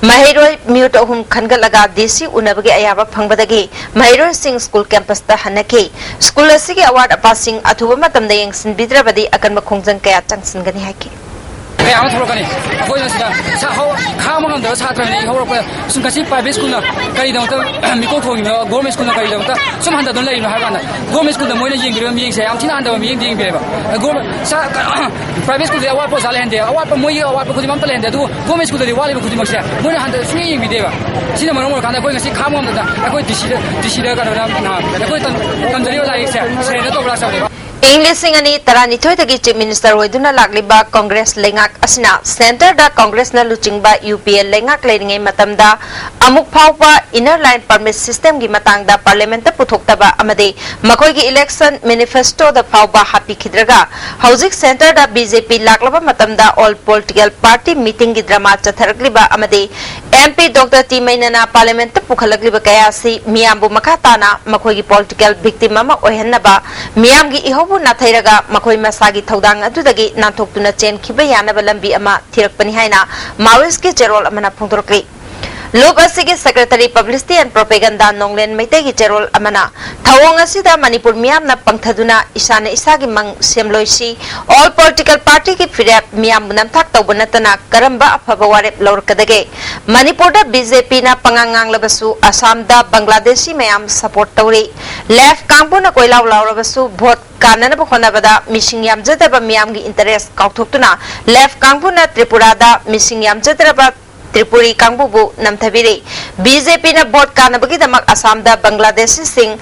ꯃꯍꯩꯔꯣꯏ ꯃꯤꯍꯨꯠ ꯑꯍꯨꯝ ꯈꯟꯒꯠꯂꯒ ꯗꯤ ꯁꯤ ꯎꯅꯕꯒꯤ ꯑꯌꯥꯕ ꯐꯪꯕꯗꯒꯤ ꯃꯍꯩꯔꯣꯏꯁꯤꯡ ꯁ꯭ꯀꯨꯜ ꯀꯦꯝꯄꯁꯇ ꯍꯟꯅꯈꯤ꯫ ꯁ꯭ꯀꯨꯜ ꯑꯁꯤꯒꯤ ꯑꯋꯥꯠ ꯑꯄꯥꯁꯤꯡ ꯑꯊꯨꯕ ꯃꯇꯝꯗ ꯌꯦꯡꯁꯤꯟꯕꯤꯗ꯭ꯔꯕꯗꯤ ꯑꯀꯟꯕ ꯈꯣꯡꯖꯪ ꯀꯌꯥ ꯆꯪꯁꯤꯟꯒꯅꯤ ꯍꯥꯏꯈꯤ꯫ ꯀꯌꯥ ꯑꯃ ꯊꯣꯛꯂꯛꯀꯅꯤ꯫ ꯑꯩꯈꯣꯏꯅ ꯁꯤꯗ ꯁꯥ-, ꯍꯧ-, ꯈꯥꯡꯕ ꯉꯝꯗꯕ ꯁꯥꯇ꯭ꯔꯅꯤ꯫ ꯍꯧꯔꯛꯄꯗ ꯁꯨꯝ ꯉꯁꯤ ꯄ꯭ꯔꯥꯏꯚꯦꯠ ꯁ꯭ꯀꯨꯜꯅ ꯀꯔꯤꯗꯃꯛꯇ ꯃꯤꯀꯣꯛ ꯊꯣꯡꯉꯤꯕꯅꯣ, ꯒꯣꯔꯃꯦꯟ ꯁ꯭ꯀꯨꯜꯅ ꯀꯔꯤꯗꯃꯛꯇ ꯁꯨꯝ ꯍꯟꯊꯗꯨꯅ ꯂꯩꯔꯤꯕꯅꯣ ꯍꯥꯏꯕ ꯀꯥꯟꯗ, ꯒꯣꯔꯃꯦꯟ ꯁ꯭ꯀꯨꯜꯗ ꯃꯣꯏꯅ ꯌꯦꯡꯕꯤꯔꯤꯕ ꯃꯤꯠꯌꯦꯡꯁꯦ ꯌꯥꯝ ꯊꯤꯅ ꯍꯟꯊꯕ ꯃꯤꯠꯌꯦꯡꯗ ꯌꯦꯡꯕꯤꯔꯦꯕ꯫ ꯒꯣꯔꯃꯦꯟ ꯁꯥ-, ꯄ꯭ꯔꯥꯏꯚꯦꯠ ꯁ꯭ꯀꯨꯜꯗꯗꯤ ꯑꯋꯥꯠꯄ ꯑꯣꯖꯥ ꯂꯩꯍꯟꯗꯦ, ꯑꯋꯥꯠꯄ ꯃꯣꯏꯒꯤ ꯑꯋꯥꯠꯄ ꯈꯨꯗꯤꯡꯃꯛ ꯑꯝꯇ ꯂꯩꯍꯟꯗꯦ, ꯑꯗꯨꯕꯨ ꯒꯣꯔꯃꯦꯟ ꯁ꯭ꯀꯨꯜꯗꯗꯤ ꯋꯥꯠꯂꯤꯕ ꯈꯨꯗꯤꯡꯃꯛꯁꯦ ꯃꯣꯏꯅ ꯍꯟꯊ-, ꯁꯨꯡꯌꯦꯡ ꯌꯦꯡꯕꯤꯗꯦꯕ꯫ ꯁꯤꯅ ꯃꯔꯝ ꯑꯣꯏꯔꯀꯥꯟꯗ ꯑꯩꯈꯣꯏ ꯉꯁꯤ ꯈꯥꯡꯕ ꯉꯝꯗꯅ ꯑꯩꯈꯣꯏ ꯗꯤ ꯁꯤꯗ, ꯗꯤ ꯁꯤꯗ ꯀꯩꯅꯣꯗ, ꯑ, ꯑꯩꯈꯣꯏ ꯇꯝ-, ꯇꯝꯖꯔꯤꯕ ꯂꯥꯏꯔꯤꯛꯁꯦ ꯁꯔꯦꯟꯗꯔ ꯇꯧꯕ ꯂꯥꯛꯆꯕꯅꯦꯕ꯫ ꯏꯪ ꯂꯤꯁꯤꯡ ꯑꯅꯤ ꯇꯔꯥꯅꯤꯊꯣꯏꯗꯒꯤ ꯆꯤꯐ ꯃꯤꯅꯤꯁꯇꯔ ꯑꯣꯏꯗꯨꯅ ꯂꯥꯛꯂꯤꯕ ꯀꯪꯒ꯭ꯔꯦꯁ ꯂꯩꯉꯥꯛ ꯑꯁꯤꯅ ꯁꯦꯟꯇꯔꯗ ꯀꯪꯒ꯭ꯔꯦꯁꯅ ꯂꯨꯆꯤꯡꯕ ꯌꯨ ꯄꯤ ꯑꯦ ꯂꯩꯉꯥꯛ ꯂꯩꯔꯤꯉꯩ ꯃꯇꯝꯗ ꯑꯃꯨꯛ ꯐꯥꯎꯕ ꯏꯟꯅꯔ ꯂꯥꯏꯟ ꯄꯔꯃꯤꯠ ꯁꯤꯁꯇꯦꯝꯒꯤ ꯃꯇꯥꯡꯗ ꯄꯥꯔꯂꯤꯌꯥꯃꯦꯟꯠꯇ ꯄꯨꯊꯣꯛꯇꯕ ꯑꯃꯗꯤ ꯃꯈꯣꯏꯒꯤ ꯏꯂꯦꯛꯁꯟ ꯃꯦꯅꯤꯐꯦꯁꯇꯣꯗ ꯐꯥꯎꯕ ꯍꯥꯞꯄꯤꯈꯤꯗ꯭ꯔꯒ, ꯍꯧꯖꯤꯛ ꯁꯦꯟꯇꯔꯗ ꯕꯤ ꯖꯦ ꯄꯤ ꯂꯥꯛꯂꯕ ꯃꯇꯝꯗ ꯑꯣꯜ ꯄꯣꯂꯤꯇꯤꯀꯦꯜ ꯄꯥꯔꯇꯤ ꯃꯤꯇꯤꯡꯒꯤ ꯗ꯭ꯔꯃꯥ ꯆꯠꯊꯔꯛꯂꯤꯕ ꯑꯃꯗꯤ ꯑꯦꯝ ꯄꯤ ꯗꯣꯛꯇꯔ ꯇꯤ ꯃꯩꯅꯅ ꯄꯥꯔꯂꯤꯌꯥꯃꯦꯟꯠꯇ ꯄꯨꯈꯠꯂꯛꯂꯤꯕ ꯀꯌꯥ ꯑꯁꯤ ꯃꯤꯌꯥꯝꯕꯨ ꯃꯈꯥ ꯇꯥꯅ ꯃꯈꯣꯏꯒꯤ ꯄꯣꯂꯤꯇꯤꯀꯦꯜ ꯚꯤꯛꯇꯤꯝ ꯑꯃ ꯑꯣꯏꯍꯟꯅꯕ, ꯃꯤꯌꯥꯝꯒꯤ ꯏꯍꯧꯕꯨ ꯅꯥꯊꯩꯔꯒ ꯃꯈꯣꯏ ꯃꯁꯥꯒꯤ ꯊꯧꯗꯥꯡ ꯑꯗꯨꯗꯒꯤ ꯅꯥꯟꯊꯣꯛꯇꯨꯅ ꯆꯦꯟꯈꯤꯕ ꯌꯥꯅꯕ ꯂꯝꯕꯤ ꯑꯃ ꯊꯤꯔꯛꯄꯅꯤ ꯍꯥꯏꯅ ꯃꯥꯋꯣꯏꯁ꯭ꯠꯀꯤ ꯆꯦꯔꯣꯜ ꯑꯃꯅ ꯐꯣꯡꯗꯣꯔꯛꯂꯤ꯫ ꯂꯨꯞ ꯑꯁꯤꯒꯤ ꯁꯦꯀ꯭ꯔꯦꯇꯔꯤ ꯄꯕ꯭ꯂꯤꯁꯤꯇꯤ ꯑꯦꯟ ꯄ꯭ꯔꯣꯄꯦꯒꯟꯗꯥ ꯅꯣꯡꯂꯦꯟ ꯃꯩꯇꯩꯒꯤ ꯆꯦꯔꯣꯜ ꯑꯃꯅ ꯊꯧꯑꯣꯡ ꯑꯁꯤꯗ ꯃꯅꯤꯄꯨꯔ ꯃꯤꯌꯥꯝꯅ ꯄꯪꯊꯗꯨꯅ ꯏꯁꯥꯅ ꯏꯁꯥꯒꯤ ꯃꯪ ꯁꯦꯝꯂꯣꯏꯁꯤ, ꯑꯣꯜ ꯄꯣꯂꯤꯇꯤꯀꯦꯜ ꯄꯥꯔꯇꯤꯒꯤ ꯐꯤꯔꯦꯞ ꯃꯤꯌꯥꯝꯕꯨ ꯅꯝꯊꯥꯛ ꯇꯧꯕ ꯅꯠꯇꯅ ꯀꯔꯝꯕ ꯑꯐꯕ ꯋꯥꯔꯦꯞ ꯂꯧꯔꯛꯀꯗꯒꯦ? ꯃꯅꯤꯄꯨꯔꯗ ꯕꯤ ꯖꯦ ꯄꯤꯅ ꯄꯉꯥꯡ ꯉꯥꯡꯂꯕꯁꯨ ꯑꯁꯥꯝꯗ ꯕꯪꯒ꯭ꯂꯥꯗꯦꯁꯤ ꯃꯌꯥꯝ ꯁꯄꯣꯔꯠ ꯇꯧꯔꯤ꯫ ꯂꯦꯐ ꯀꯥꯡꯕꯨꯅ ꯀꯣꯏꯂꯥꯎ ꯂꯥꯎꯔꯕꯁꯨ ꯚꯣꯠ ꯀꯥꯟꯅꯅꯕ ꯍꯣꯠꯅꯕꯗ ꯃꯤꯁꯤꯡ ꯌꯥꯝꯖꯗꯕ ꯃꯤꯌꯥꯝꯒꯤ ꯏꯟꯇꯔꯦꯁ ꯀꯥꯎꯊꯣꯛꯇꯨꯅ ꯂꯦꯐ ꯀꯥꯡꯕꯨꯅ ꯇ꯭ꯔꯤꯄꯨꯔꯥꯗ ꯃꯤꯁꯤꯡ ꯌꯥꯝꯖꯗ꯭ꯔꯕ ꯇ꯭ꯔꯤꯄꯨꯔꯤ ꯀꯥꯡꯕꯨꯕꯨ ꯅꯝꯊꯕꯤꯔꯤ꯫ ꯕꯤ ꯖꯦ ꯄꯤꯅ ꯚꯣꯠ ꯀꯥꯟꯅꯕꯒꯤꯗꯃꯛ ꯑꯁꯥꯝꯗ ꯕꯪꯒ꯭ꯂꯥꯗꯦꯁꯤꯁꯤꯡ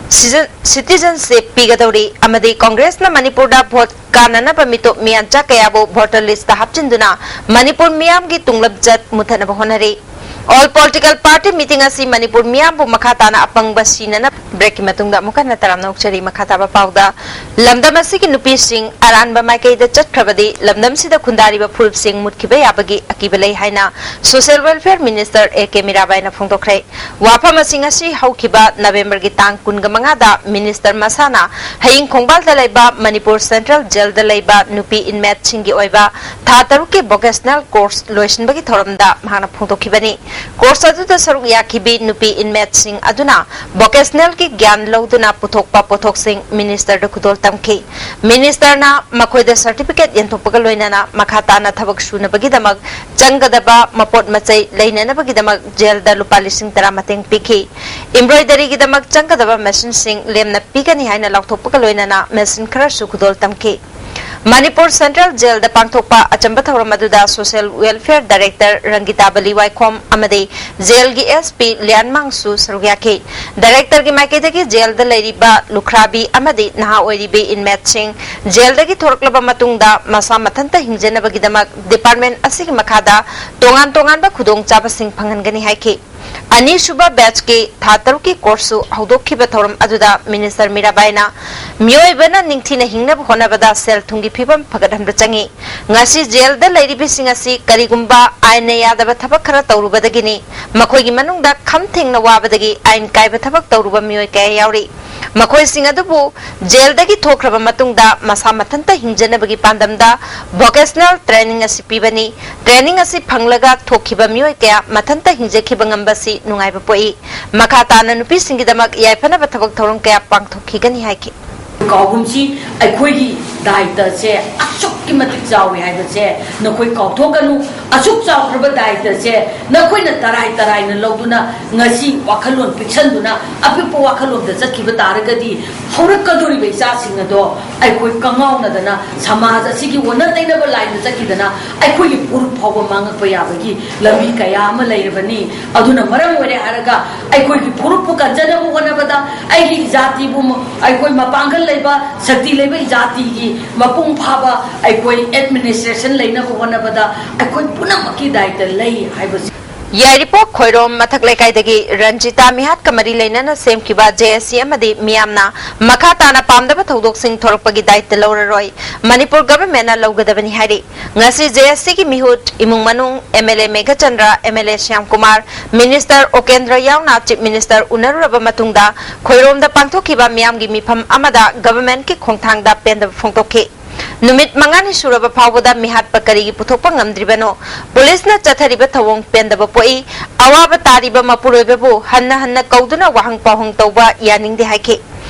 ꯁꯤꯖꯟ-, ꯁꯤꯇꯤꯖꯟꯁꯤꯞ ꯄꯤꯒꯗꯧꯔꯤ ꯑꯃꯗꯤ ꯀꯪꯒ꯭ꯔꯦꯁꯅ ꯃꯅꯤꯄꯨꯔꯗ ꯚꯣꯠ ꯀꯥꯟꯅꯅꯕ ꯃꯤꯇꯣꯞ ꯃꯤꯌꯥꯟꯆꯥ ꯀꯌꯥꯕꯨ ꯚꯣꯇꯔ ꯂꯤꯁꯇ ꯍꯥꯞꯆꯤꯟꯗꯨꯅ ꯃꯅꯤꯄꯨꯔ ꯃꯤꯌꯥꯝꯒꯤ ꯇꯨꯡꯂꯝꯆꯠ ꯃꯨꯊꯠꯅꯕ ꯍꯣꯠꯅꯔꯤ꯫ All political party meeting ꯑꯁꯤ ꯃꯅꯤꯄꯨꯔ ꯃꯤꯌꯥꯝꯕꯨ ꯃꯈꯥ ꯇꯥꯅ ꯑꯄꯪꯕ ꯁꯤꯅꯅꯕ꯫ Breakꯀꯤ ꯃꯇꯨꯡꯗ ꯑꯃꯨꯛ ꯍꯟꯅ ꯇꯔꯥꯝꯅ ꯑꯣꯛꯆꯔꯤ꯫ ꯃꯈꯥ ꯇꯥꯕ ꯄꯥꯎꯗ, ꯂꯝꯗꯝ ꯑꯁꯤꯒꯤ ꯅꯨꯄꯤꯁꯤꯡ ꯑꯔꯥꯟꯕ ꯃꯥꯏꯀꯩꯗ ꯆꯠꯈ꯭ꯔꯕꯗꯤ ꯂꯝꯗꯝꯁꯤꯗ ꯈꯨꯟꯗꯥꯔꯤꯕ ꯐꯨꯔꯨꯞꯁꯤꯡ ꯃꯨꯠꯈꯤꯕ ꯌꯥꯕꯒꯤ ꯑꯀꯤꯕ ꯂꯩ ꯍꯥꯏꯅ Social Welfare Minister A K ꯃꯤꯔꯥꯕꯥꯏꯅ ꯐꯣꯡꯗꯣꯛꯈ꯭ꯔꯦ꯫ ꯋꯥꯐꯝ ꯑꯁꯤ ꯉꯁꯤ ꯍꯧꯈꯤꯕ ꯅꯕꯦꯝꯕꯔꯒꯤ ꯇꯥꯡ ꯀꯨꯟꯒ ꯃꯉꯥꯗ minister ꯃꯁꯥꯅ ꯍꯌꯤꯡ ꯈꯣꯡꯕꯥꯜꯗ ꯂꯩꯕ ꯃꯅꯤꯄꯨꯔ Central Jailꯗ ꯂꯩꯕ ꯅꯨꯄꯤ inmateꯁꯤꯡꯒꯤ ꯑꯣꯏꯕ ꯊꯥ ꯇꯔꯨꯛꯀꯤ vocational course ꯂꯣꯏꯁꯤꯟꯕꯒꯤ ꯊꯧꯔꯝꯗ ꯃꯍꯥꯛꯅ ꯐꯣꯡꯗꯣꯛꯈꯤꯕꯅꯤ꯫ Course ꯑꯗꯨꯗ ꯁꯔꯨꯛ ꯌꯥꯈꯤꯕꯤ ꯅꯨꯄꯤ inmateꯁꯤꯡ ꯑꯗꯨꯅ vocationalꯒꯤ ꯒ꯭ꯌꯥꯟ ꯂꯧꯗꯨꯅ ꯄꯨꯊꯣꯛꯄ ꯄꯣꯠꯊꯣꯛꯁꯤꯡ ministerꯗ ꯈꯨꯗꯣꯜ ꯇꯝꯈꯤ꯫ Ministerꯅ ꯃꯈꯣꯏꯗ certificate ꯌꯦꯟꯊꯣꯛꯄꯒ ꯂꯣꯏꯅꯅ ꯃꯈꯥ ꯇꯥꯅ ꯊꯕꯛ ꯁꯨꯅꯕꯒꯤꯗꯃꯛ ꯆꯪꯒꯗꯕ ꯃꯄꯣꯠ ꯃꯆꯩ ꯂꯩꯅꯅꯕꯒꯤꯗꯃꯛ jailꯗ ꯂꯨꯄꯥ ꯂꯤꯁꯤꯡ ꯇꯔꯥ ꯃꯇꯦꯡ ꯄꯤꯈꯤ꯫ Embroideryꯒꯤꯗꯃꯛ ꯆꯪꯒꯗꯕ machineꯁꯤꯡ ꯂꯦꯝꯅ ꯄꯤꯒꯅꯤ ꯍꯥꯏꯅ ꯂꯥꯎꯊꯣꯛꯄꯒ ꯂꯣꯏꯅꯅ machine ꯈꯔꯁꯨ ꯈꯨꯗꯣꯜ ꯇꯝꯈꯤ꯫ ꯃꯅꯤꯄꯨꯔ Central Jailꯗ ꯄꯥꯡꯊꯣꯛꯄ ꯑꯆꯝꯕ ꯊꯧꯔꯝ ꯑꯗꯨꯗ Social Welfare Director ꯔꯪꯒꯤꯇꯥ ꯕꯂꯤ ꯋꯥꯏꯈꯣꯝ ꯑꯃꯗꯤ jailꯒꯤ S P ꯂꯤꯌꯥꯟꯃꯥꯡꯁꯨ ꯁꯔꯨꯛ ꯌꯥꯈꯤ꯫ Directorꯒꯤ ꯃꯥꯏꯀꯩꯗꯒꯤ jailꯗ ꯂꯩꯔꯤꯕ ꯂꯨꯈ꯭ꯔꯥꯕꯤ ꯑꯃꯗꯤ ꯅꯍꯥ ꯑꯣꯏꯔꯤꯕꯤ inmateꯁꯤꯡ jailꯗꯒꯤ ꯊꯣꯔꯛꯂꯕ ꯃꯇꯨꯡꯗ ꯃꯁꯥ ꯃꯊꯟꯇ ꯍꯤꯡꯖꯅꯕꯒꯤꯗꯃꯛ department ꯑꯁꯤꯒꯤ ꯃꯈꯥꯗ ꯇꯣꯉꯥꯟ ꯇꯣꯉꯥꯟꯕ ꯈꯨꯗꯣꯡꯆꯥꯕꯁꯤꯡ ꯐꯪꯍꯟꯒꯅꯤ ꯍꯥꯏꯈꯤ꯫ ꯑꯅꯤꯁꯨꯕ batchꯀꯤ ꯊꯥ ꯇꯔꯨꯛꯀꯤ courseꯁꯨ ꯍꯧꯗꯣꯛꯈꯤꯕ ꯊꯧꯔꯝ ꯑꯗꯨꯗ minister ꯃꯤꯔꯥꯕꯥꯏꯅ ꯃꯤꯑꯣꯏꯕꯅ ꯅꯤꯡꯊꯤꯅ ꯍꯤꯡꯅꯕ ꯍꯣꯠꯅꯕꯗ ꯁꯦꯜ ꯊꯨꯝꯒꯤ ꯐꯤꯕꯝ ꯐꯒꯠꯍꯟꯕ ꯆꯪꯏ꯫ ꯉꯁꯤ jailꯗ ꯂꯩꯔꯤꯕꯁꯤꯡ ꯑꯁꯤ ꯀꯔꯤꯒꯨꯝꯕ ꯑꯥꯏꯟꯅ ꯌꯥꯗꯕ ꯊꯕꯛ ꯈꯔ ꯇꯧꯔꯨꯕꯗꯒꯤꯅꯤ꯫ ꯃꯈꯣꯏꯒꯤ ꯃꯅꯨꯡꯗ ꯈꯝ ꯊꯦꯡꯅ ꯋꯥꯕꯗꯒꯤ ꯑꯥꯏꯟ ꯀꯥꯏꯕ ꯊꯕꯛ ꯇꯧꯔꯨꯕ ꯃꯤꯑꯣꯏ ꯀꯌꯥ ꯌꯥꯎꯔꯤ꯫ ꯃꯈꯣꯏꯁꯤꯡ ꯑꯗꯨꯕꯨ jailꯗꯒꯤ ꯊꯣꯛꯈ꯭ꯔꯕ ꯃꯇꯨꯡꯗ ꯃꯁꯥ ꯃꯊꯟꯇ ꯍꯤꯡꯖꯅꯕꯒꯤ ꯄꯥꯟꯗꯝꯗ vocational training ꯑꯁꯤ ꯄꯤꯕꯅꯤ꯫ Training ꯑꯁꯤ ꯐꯪꯂꯒ ꯊꯣꯛꯈꯤꯕ ꯃꯤꯑꯣꯏ ꯀꯌꯥ ꯃꯊꯟꯇ ꯍꯤꯡꯖꯈꯤꯕ ꯉꯝꯕꯁꯤ ꯅꯨꯡꯉꯥꯏꯕ ꯄꯣꯛꯏ꯫ ꯃꯈꯥ ꯇꯥꯅ ꯅꯨꯄꯤꯁꯤꯡꯒꯤꯗꯃꯛ ꯌꯥꯏꯐꯅꯕ ꯊꯕꯛ ꯊꯧꯔꯝ ꯀꯌꯥ ꯄꯥꯡꯊꯣꯛꯈꯤꯒꯅꯤ ꯍꯥꯏꯈꯤ꯫ ꯀꯥꯎꯒꯨꯝꯁꯤ, ꯑꯩꯈꯣꯏꯒꯤ ꯗꯥꯏꯇꯁꯦ ꯑꯁꯨꯛꯀꯤ ꯃꯇꯤꯛ ꯆꯥꯎꯏ ꯍꯥꯏꯕꯁꯦ ꯅꯈꯣꯏ ꯀꯥꯎꯊꯣꯛꯀꯅꯨ꯫ ꯑꯁꯨꯛ ꯆꯥꯎꯈ꯭ꯔꯕ ꯗꯥꯏꯇꯁꯦ ꯅꯈꯣꯏꯅ ꯇꯔꯥꯏ ꯇꯔꯥꯏꯅ ꯂꯧꯗꯨꯅ ꯉꯁꯤ ꯋꯥꯈꯜꯂꯣꯟ ꯄꯤꯛꯁꯟꯗꯨꯅ ꯑꯄꯤꯛꯄ ꯋꯥꯈꯜꯂꯣꯟꯗ ꯆꯠꯈꯤꯕ ꯇꯥꯔꯒꯗꯤ ꯍꯧꯔꯛꯀꯗꯧꯔꯤꯕ ꯏꯆꯥꯁꯤꯡ ꯑꯗꯣ ꯑꯩꯈꯣꯏ ꯀꯉꯥꯎꯅꯗꯅ ꯁꯃꯥꯖ ꯑꯁꯤꯒꯤ ꯑꯣꯟꯅ ꯇꯩꯅꯕ ꯂꯥꯏꯟꯗ ꯆꯠꯈꯤꯗꯅ ꯑꯩꯈꯣꯏꯒꯤ ꯐꯨꯔꯨꯞ ꯐꯥꯎꯕ ꯃꯥꯡꯉꯛꯄ ꯌꯥꯕꯒꯤ ꯂꯝꯕꯤ ꯀꯌꯥ ꯑꯃ ꯂꯩꯔꯕꯅꯤ꯫ ꯑꯗꯨꯅ ꯃꯔꯝ ꯑꯣꯏꯔꯦ ꯍꯥꯏꯔꯒ ꯑꯩꯈꯣꯏꯒꯤ ꯐꯨꯔꯨꯞꯄꯨ ꯀꯟꯖꯅꯕ ꯍꯣꯠꯅꯕꯗ, ꯑꯩꯒꯤ ꯏꯖꯥꯇꯤꯕꯨ ꯃ-, ꯑꯩꯈꯣꯏ ꯃꯄꯥꯡꯒꯜ ꯂꯩꯕ, ꯁꯛꯇꯤ ꯂꯩꯕ ꯏꯖꯥꯇꯤꯒꯤ ꯃꯄꯨꯡ ꯐꯥꯕ ꯑꯩꯈꯣꯏ administration ꯂꯩꯅꯕ ꯍꯣꯠꯅꯕꯗ ꯑꯩꯈꯣꯏ ꯄꯨꯝꯅꯃꯛꯀꯤ ꯗꯥꯏꯇ ꯂꯩ ꯍꯥꯏꯕꯁꯤ꯫ ꯌꯥꯏꯔꯤꯄꯣꯛ ꯈꯣꯏꯔꯣꯝ ꯃꯊꯛ ꯂꯩꯀꯥꯏꯗꯒꯤ ꯔꯟꯖꯤꯇꯥ ꯃꯤꯍꯥꯠꯀ ꯃꯔꯤ ꯂꯩꯅꯅ ꯁꯦꯝꯈꯤꯕ ꯖꯦ ꯑꯦꯁ ꯁꯤ ꯑꯃꯗꯤ ꯃꯤꯌꯥꯝꯅ ꯃꯈꯥ ꯇꯥꯅ ꯄꯥꯝꯗꯕ ꯊꯧꯗꯣꯛꯁꯤꯡ ꯊꯣꯔꯛꯄꯒꯤ ꯗꯥꯏꯇ ꯂꯧꯔꯔꯣꯏ꯫ ꯃꯅꯤꯄꯨꯔ ꯒꯚꯔꯟꯃꯦꯟꯅ ꯂꯧꯒꯗꯕꯅꯤ ꯍꯥꯏꯔꯤ꯫ ꯉꯁꯤ ꯖꯦ ꯑꯦꯁ ꯁꯤꯒꯤ ꯃꯤꯍꯨꯠ, ꯏꯃꯨꯡ ꯃꯅꯨꯡ, M L A Meghachandra, M L A Shyam Kumar, minister Ukendra ꯌꯥꯎꯅ ꯆꯤꯐ ꯃꯤꯅꯤꯁꯇꯔ ꯎꯅꯔꯨꯔꯕ ꯃꯇꯨꯡꯗ ꯈꯣꯏꯔꯣꯝꯗ ꯄꯥꯡꯊꯣꯛꯈꯤꯕ ꯃꯤꯌꯥꯝꯒꯤ ꯃꯤꯐꯝ ꯑꯃꯗ ꯒꯚꯔꯟꯃꯦꯟꯠꯀꯤ ꯈꯣꯡꯊꯥꯡꯗ ꯄꯦꯟꯗꯕ ꯐꯣꯡꯗꯣꯛꯈꯤ꯫ ꯅꯨꯃꯤꯠ ꯃꯉꯥꯅꯤ ꯁꯨꯔꯕ ꯐꯥꯎꯕꯗ ꯃꯤꯍꯥꯠꯄ ꯀꯔꯤꯒꯤ ꯄꯨꯊꯣꯛꯄ ꯉꯝꯗ꯭ꯔꯤꯕꯅꯣ? ꯄꯨꯂꯤꯁꯅ ꯆꯠꯊꯔꯤꯕ ꯊꯧꯑꯣꯡ ꯄꯦꯟꯗꯕ ꯄꯣꯛꯏ꯫ ꯑꯋꯥꯕ ꯇꯥꯔꯤꯕ ꯃꯄꯨꯔꯣꯏꯕꯕꯨ ꯍꯟꯅ ꯍꯟꯅ ꯀꯧꯗꯨꯅ ꯋꯥꯍꯪ ꯄꯥꯎꯍꯪ ꯇꯧꯕ ꯌꯥꯅꯤꯡꯗꯦ ꯍꯥꯏꯈꯤ꯫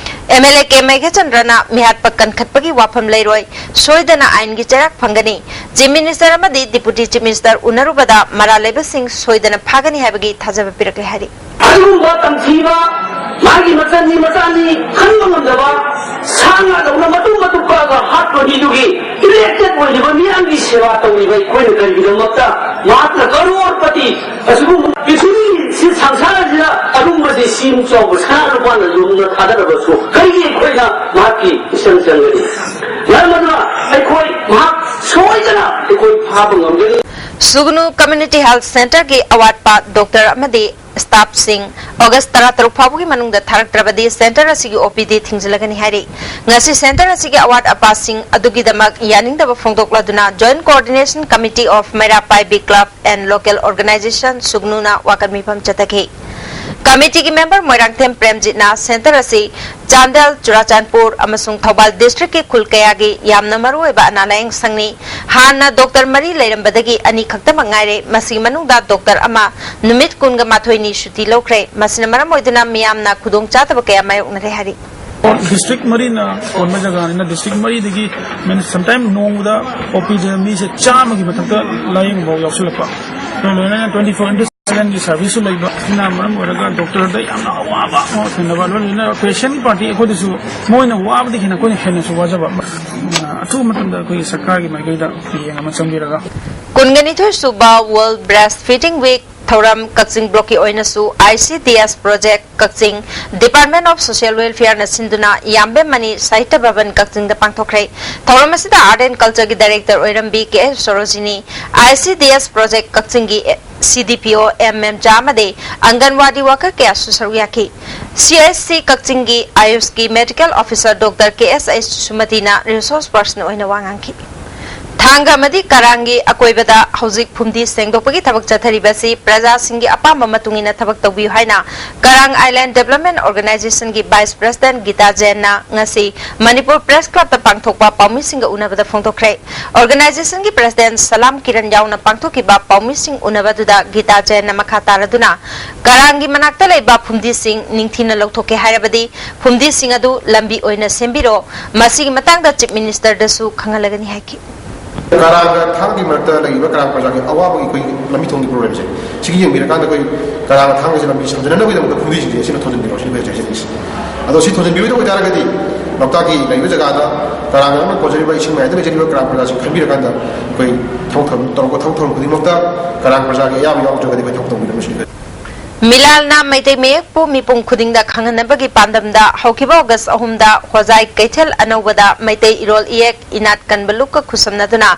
ꯑꯦꯝ ꯑꯦꯜ ꯑꯦ ꯀꯦ ꯃꯦꯘꯆꯟꯗ꯭ꯔꯅ ꯃꯤꯍꯥꯠꯄ ꯀꯟꯈꯠꯄꯒꯤ ꯋꯥꯐꯝ ꯂꯩꯔꯣꯏ, ꯁꯣꯏꯗꯅ ꯑꯥꯏꯟꯒꯤ ꯆꯩꯔꯥꯛ ꯐꯪꯒꯅꯤ꯫ ꯆꯤꯐ ꯃꯤꯅꯤꯁꯇꯔ ꯑꯃꯗꯤ ꯗꯤꯄꯨꯇꯤ ꯆꯤꯐ ꯃꯤꯅꯤꯁꯇꯔ ꯎꯅꯔꯨꯕꯗ ꯃꯔꯥꯜ ꯂꯩꯕꯁꯤꯡ ꯁꯣꯏꯗꯅ ꯐꯥꯒꯅꯤ ꯍꯥꯏꯕꯒꯤ ꯊꯥꯖꯕ ꯄꯤꯔꯛꯂꯦ ꯍꯥꯏꯔꯤ꯫ ꯑꯗꯨꯒꯨꯝꯕ ꯇꯝꯊꯤꯕ, ꯃꯥꯒꯤ ꯃꯆꯟꯅꯤ ꯃꯆꯥꯅꯤ ꯈꯟꯕ ꯉꯝꯗꯕ, ꯁꯥ ꯉꯥꯗꯧꯅ ꯃꯇꯨꯝ ꯃꯇꯨꯝ ꯀꯛꯑꯒ ꯍꯥꯠꯄ ꯃꯤꯗꯨꯒꯤ ꯏꯂꯦꯛꯇꯦꯠ ꯑꯣꯏꯔꯤꯕ ꯃꯤꯌꯥꯝꯒꯤ ꯁꯦꯕꯥ ꯇꯧꯔꯤꯕ ꯑꯩꯈꯣꯏꯅ ꯀꯔꯤꯒꯤꯗꯃꯛꯇ ꯃꯍꯥꯛꯅ ꯀꯔꯣꯔꯄꯇꯤ, ꯑꯁꯤꯒꯨꯝꯕ ꯄ꯭ꯔꯤꯊꯤꯕꯤꯁꯤ, ꯁꯪꯁꯥꯔꯁꯤꯗ ꯑꯔꯨꯝꯕꯁꯤ ꯁꯤꯃꯨꯛ ꯆꯥꯎꯕ ꯁꯅꯥ ꯂꯨꯄꯥꯅ ꯂꯨꯝꯅ ꯊꯥꯗꯔꯕꯁꯨ ꯀꯔꯤꯒꯤ ꯑꯩꯈꯣꯏꯅ ꯃꯍꯥꯛꯀꯤ ꯃꯤꯆꯪ ꯆꯪꯒꯅꯤ? ꯃꯔꯝ ꯑꯗꯨꯅ ꯑꯩꯈꯣꯏ ꯃꯍꯥꯛ ꯁꯣꯏꯗꯅ ꯑꯩꯈꯣꯏ ꯐꯥꯕ ꯉꯝꯒꯅꯤ꯫ ꯁꯨꯒꯅꯨ ꯀꯝꯃ꯭ꯌꯨꯅꯤꯇꯤ ꯍꯦꯜꯊ ꯁꯦꯟꯇꯔꯒꯤ ꯑꯋꯥꯠꯄ ꯗꯣꯛꯇꯔ ꯑꯃꯗꯤ ꯁ꯭ꯇꯥꯐꯁꯤꯡ ꯑꯣꯒꯁ ꯇꯔꯥꯇꯔꯨꯛ ꯐꯥꯎꯕꯒꯤ ꯃꯅꯨꯡꯗ ꯊꯥꯔꯛꯇ꯭ꯔꯕꯗꯤ ꯁꯦꯟꯇꯔ ꯑꯁꯤꯒꯤ ꯑꯣ ꯄꯤ ꯗꯤ ꯊꯤꯡꯖꯤꯜꯂꯒꯅꯤ ꯍꯥꯏꯔꯤ꯫ ꯉꯁꯤ ꯁꯦꯟꯇꯔ ꯑꯁꯤꯒꯤ ꯑꯋꯥꯠ ꯑꯄꯥꯁꯤꯡ ꯑꯗꯨꯒꯤꯗꯃꯛ ꯌꯥꯅꯤꯡꯗꯕ ꯐꯣꯡꯗꯣꯛꯂꯗꯨꯅ Joint Coordination Committee of Meira Paibi Club and Local Organization ꯁꯨꯒꯅꯨꯅ ꯋꯥꯀꯠ ꯃꯤꯐꯝ ꯆꯠꯊꯈꯤ꯫ ꯀꯃꯤꯇꯤꯒꯤ ꯃꯦꯝꯕꯔ ꯃꯣꯏꯔꯥꯡꯊꯦꯝ ꯄ꯭ꯔꯦꯝꯖꯤꯠꯅ ꯁꯦꯟꯇꯔ ꯑꯁꯤ ꯆꯥꯟꯗꯦꯜ, ꯆꯨꯔꯥꯆꯥꯟꯄꯨꯔ ꯑꯃꯁꯨꯡ ꯊꯧꯕꯥꯜ ꯗꯤꯁꯇ꯭ꯔꯤꯛꯀꯤ ꯈꯨꯜ ꯀꯌꯥꯒꯤ ꯌꯥꯝꯅ ꯃꯔꯨꯑꯣꯏꯕ ꯑꯅꯥ ꯂꯥꯌꯦꯡ ꯁꯪꯅꯤ꯫ ꯍꯥꯟꯅ ꯗꯣꯛꯇꯔ ꯃꯔꯤ ꯂꯩꯔꯝꯕꯗꯒꯤ ꯑꯅꯤ ꯈꯛꯇꯃꯛ ꯉꯥꯏꯔꯦ꯫ ꯃꯁꯤꯒꯤ ꯃꯅꯨꯡꯗ ꯗꯣꯛꯇꯔ ꯑꯃ ꯅꯨꯃꯤꯠ ꯀꯨꯟꯒ ꯃꯥꯊꯣꯏꯅꯤ ꯁꯨꯇꯤ ꯂꯧꯈ꯭ꯔꯦ꯫ ꯃꯁꯤꯅ ꯃꯔꯝ ꯑꯣꯏꯗꯨꯅ ꯃꯤꯌꯥꯝꯅ ꯈꯨꯗꯣꯡꯆꯥꯗꯕ ꯀꯌꯥ ꯃꯥꯌꯣꯛꯅꯔꯦ ꯍꯥꯏꯔꯤ꯫ ꯗꯤꯁꯇ꯭ꯔꯤꯛ ꯃꯔꯤꯅ ꯀꯣꯟꯕ ꯖꯒꯥꯅꯤꯅ ꯗꯤꯁꯇ꯭ꯔꯤꯛ ꯃꯔꯤꯗꯒꯤ ꯃꯤꯅꯤꯠ ꯁꯝꯇꯥꯏꯝ ꯅꯣꯡꯃꯗ ꯑꯣ ꯄꯤ ꯗꯤꯗ ꯃꯤꯁꯦ ꯆꯥꯝꯃꯒꯤ ꯃꯊꯛꯇ ꯂꯥꯌꯦꯡꯕ ꯐꯥꯎ ꯌꯥꯎꯁꯜꯂꯛꯄ꯫ ꯂꯣꯏꯅꯅ twenty four into seven ꯒꯤ ꯁꯥꯔꯚꯤꯁꯁꯨ ꯂꯩꯕ ꯑꯁꯤꯅ ꯃꯔꯝ ꯑꯣꯏꯔꯒ ꯗꯣꯛꯇꯔꯗ ꯌꯥꯝꯅ ꯑꯋꯥꯕ ꯑꯃ ꯊꯦꯡꯅꯕ, ꯂꯣꯏꯅꯅ ꯄꯦꯁꯦꯟ ꯄꯥꯔꯇꯤ ꯑꯩꯈꯣꯏꯗꯁꯨ ꯃꯣꯏꯅ ꯋꯥꯕꯗꯒꯤ ꯍꯦꯟꯅ ꯑꯩꯈꯣꯏꯅ ꯍꯦꯟꯅꯁꯨ ꯋꯥꯖꯕ꯫ ꯑꯊꯨꯕ ꯃꯇꯝꯗ ꯑꯩꯈꯣꯏꯒꯤ ꯁꯔꯀꯥꯔꯒꯤ ꯃꯥꯏꯀꯩꯗ ꯃꯤꯠꯌꯦꯡ ꯑꯃ ꯆꯪꯕꯤꯔꯒ ꯀꯨꯟꯒ ꯅꯤꯊꯣꯏ ꯁꯨꯕ World Breast Feeding Week ꯊꯧꯔꯝ ꯀꯛꯆꯤꯡ ꯕ꯭ꯂꯣꯛꯀꯤ ꯑꯣꯏꯅꯁꯨ I C D S Project Kakching, Department of Social Welfare ꯅ ꯁꯤꯟꯗꯨꯅ ꯌꯥꯝꯕꯦꯝ ꯃꯅꯤ ꯁꯥꯍꯤꯇ꯭ꯌ ꯚꯕꯟ ꯀꯛꯆꯤꯡꯗ ꯄꯥꯡꯊꯣꯛꯈ꯭ꯔꯦ꯫ ꯊꯧꯔꯝ ꯑꯁꯤꯗ Art and Culture ꯒꯤ Director ꯑꯣꯏꯔꯝꯕꯤ K S Sarojini, I C D S Project ꯀꯛꯆꯤꯡꯒꯤ C D P O M ꯃꯦꯝꯆꯥ ꯑꯃꯗꯤ ꯑꯪꯒꯟꯋꯥꯗꯤ worker ꯀꯌꯥꯁꯨ ꯁꯔꯨꯛ ꯌꯥꯈꯤ꯫ C H C ꯀꯛꯆꯤꯡꯒꯤ ꯑꯥꯌꯨꯁꯀꯤ medical officer Doctor K S H ꯁꯨꯃꯇꯤꯅ resource person ꯑꯣꯏꯅ ꯋꯥ ꯉꯥꯡꯈꯤ꯫ ꯊꯥꯡꯒ ꯑꯃꯗꯤ ꯀꯔꯥꯡꯒꯤ ꯑꯀꯣꯏꯕꯗ ꯍꯧꯖꯤꯛ ꯐꯨꯝꯗꯤ ꯁꯦꯡꯗꯣꯛꯄꯒꯤ ꯊꯕꯛ ꯆꯠꯊꯔꯤꯕ ꯑꯁꯤ ꯄ꯭ꯔꯖꯥꯁꯤꯡꯒꯤ ꯑꯄꯥꯝꯕ ꯃꯇꯨꯡ ꯏꯟꯅ ꯊꯕꯛ ꯇꯧꯕꯤꯌꯨ ꯍꯥꯏꯅ ꯀꯔꯥꯡ Island Development Organizationꯒꯤ vice president ꯒꯤꯇꯥ ꯖꯦꯟꯅ ꯉꯁꯤ ꯃꯅꯤꯄꯨꯔ Press Clubꯇ ꯄꯥꯡꯊꯣꯛꯄ ꯄꯥꯎꯃꯤꯁꯤꯡꯒ ꯎꯅꯕꯗ ꯐꯣꯡꯗꯣꯛꯈ꯭ꯔꯦ꯫ Organizationꯒꯤ president ꯁꯂꯥꯝ ꯀꯤꯔꯟ ꯌꯥꯎꯅ ꯄꯥꯡꯊꯣꯛꯈꯤꯕ ꯄꯥꯎꯃꯤꯁꯤꯡ ꯎꯅꯕꯗꯨꯗ ꯒꯤꯇꯥ ꯖꯦꯟꯅ ꯃꯈꯥ ꯇꯥꯔꯗꯨꯅ ꯀꯔꯥꯡꯒꯤ ꯃꯅꯥꯛꯇ ꯂꯩꯕ ꯐꯨꯝꯗꯤꯁꯤꯡ ꯅꯤꯡꯊꯤꯅ ꯂꯧꯊꯣꯛꯀꯦ ꯍꯥꯏꯔꯕꯗꯤ ꯐꯨꯝꯗꯤꯁꯤꯡ ꯑꯗꯨ ꯂꯝꯕꯤ ꯑꯣꯏꯅ ꯁꯦꯝꯕꯤꯔꯣ꯫ ꯃꯁꯤꯒꯤ ꯃꯇꯥꯡꯗ Chief Ministerꯗꯁꯨ ꯈꯪꯍꯜꯂꯒꯅꯤ ꯍꯥꯏꯈꯤ꯫ ꯀꯔꯥꯡꯒ ꯊꯥꯡꯒꯤ ꯃꯔꯛꯇ ꯂꯩꯔꯤꯕ ꯀꯔꯥꯡ ꯄ꯭ꯔꯖꯥꯒꯤ ꯑꯋꯥꯕꯒꯤ ꯑꯩꯈꯣꯏꯒꯤ ꯂꯝꯕꯤ ꯊꯣꯡꯒꯤ problemꯁꯦ ꯁꯤꯒꯤ ꯌꯦꯡꯕꯤꯔꯀꯥꯟꯗ ꯑꯩꯈꯣꯏ ꯀꯔꯥꯡꯒ ꯊꯥꯡꯒꯁꯦ ꯂꯝꯕꯤ ꯁꯝꯖꯤꯟꯅꯅꯕꯒꯤꯗꯃꯛꯇ ꯐꯨꯝꯗꯤꯁꯤꯡꯁꯦ ꯑꯁꯤꯅ ꯊꯣꯟꯖꯤꯟꯕꯤꯔꯣ ꯁꯤꯅꯤ ꯑꯩꯈꯣꯏ ꯍꯥꯏꯖꯅꯤꯡꯉꯤꯁꯦ꯫ ꯑꯗꯣ ꯁꯤ ꯊꯣꯟꯖꯤꯟꯕꯤꯔꯣꯏꯗꯕ ꯑꯣꯏꯇꯥꯔꯒꯗꯤ ꯂꯣꯛꯇꯥꯛꯀꯤ ꯂꯩꯔꯤꯕ ꯖꯒꯥꯗ ꯀꯔꯥꯡ ꯅꯛꯅ ꯀꯣꯟꯖꯔꯤꯕ ꯏꯁꯤꯡ ꯃꯌꯥꯏꯗ ꯂꯩꯖꯔꯤꯕ ꯀꯔꯥꯡ ꯄ꯭ꯔꯖꯥꯁꯤꯡ ꯈꯟꯕꯤꯔꯀꯥꯟꯗ ꯑꯩꯈꯣꯏ ꯊꯕꯛ ꯊꯧꯔꯝ ꯇꯧꯔꯛꯄ ꯊꯕꯛ ꯊꯧꯔꯝ ꯈꯨꯗꯤꯡꯃꯛꯇ ꯀꯔꯥꯡ ꯄ꯭ꯔꯖꯥꯒꯤ ꯑꯌꯥꯕ ꯌꯥꯎꯗ꯭ꯔꯒꯗꯤ ꯑꯩꯈꯣꯏ ꯊꯕꯛ ꯇꯧꯕꯤꯔꯝꯃꯣꯏ ꯁꯤꯅꯤ꯫ ꯃꯤꯂꯥꯜꯅ ꯃꯩꯇꯩ ꯃꯌꯦꯛꯄꯨ ꯃꯤꯄꯨꯝ ꯈꯨꯗꯤꯡꯗ ꯈꯪꯍꯟꯅꯕꯒꯤ ꯄꯥꯟꯗꯝꯗ ꯍꯧꯈꯤꯕ August ꯑꯍꯨꯝꯗ ꯍꯣꯖꯥꯏ ꯀꯩꯊꯦꯜ ꯑꯅꯧꯕꯗ ꯃꯩꯇꯩ ꯏꯔꯣꯜ ꯏꯌꯦꯛ ꯏꯅꯥꯠ ꯀꯟꯕ ꯂꯨꯞꯀ ꯈꯨꯠꯁꯝꯅꯗꯨꯅ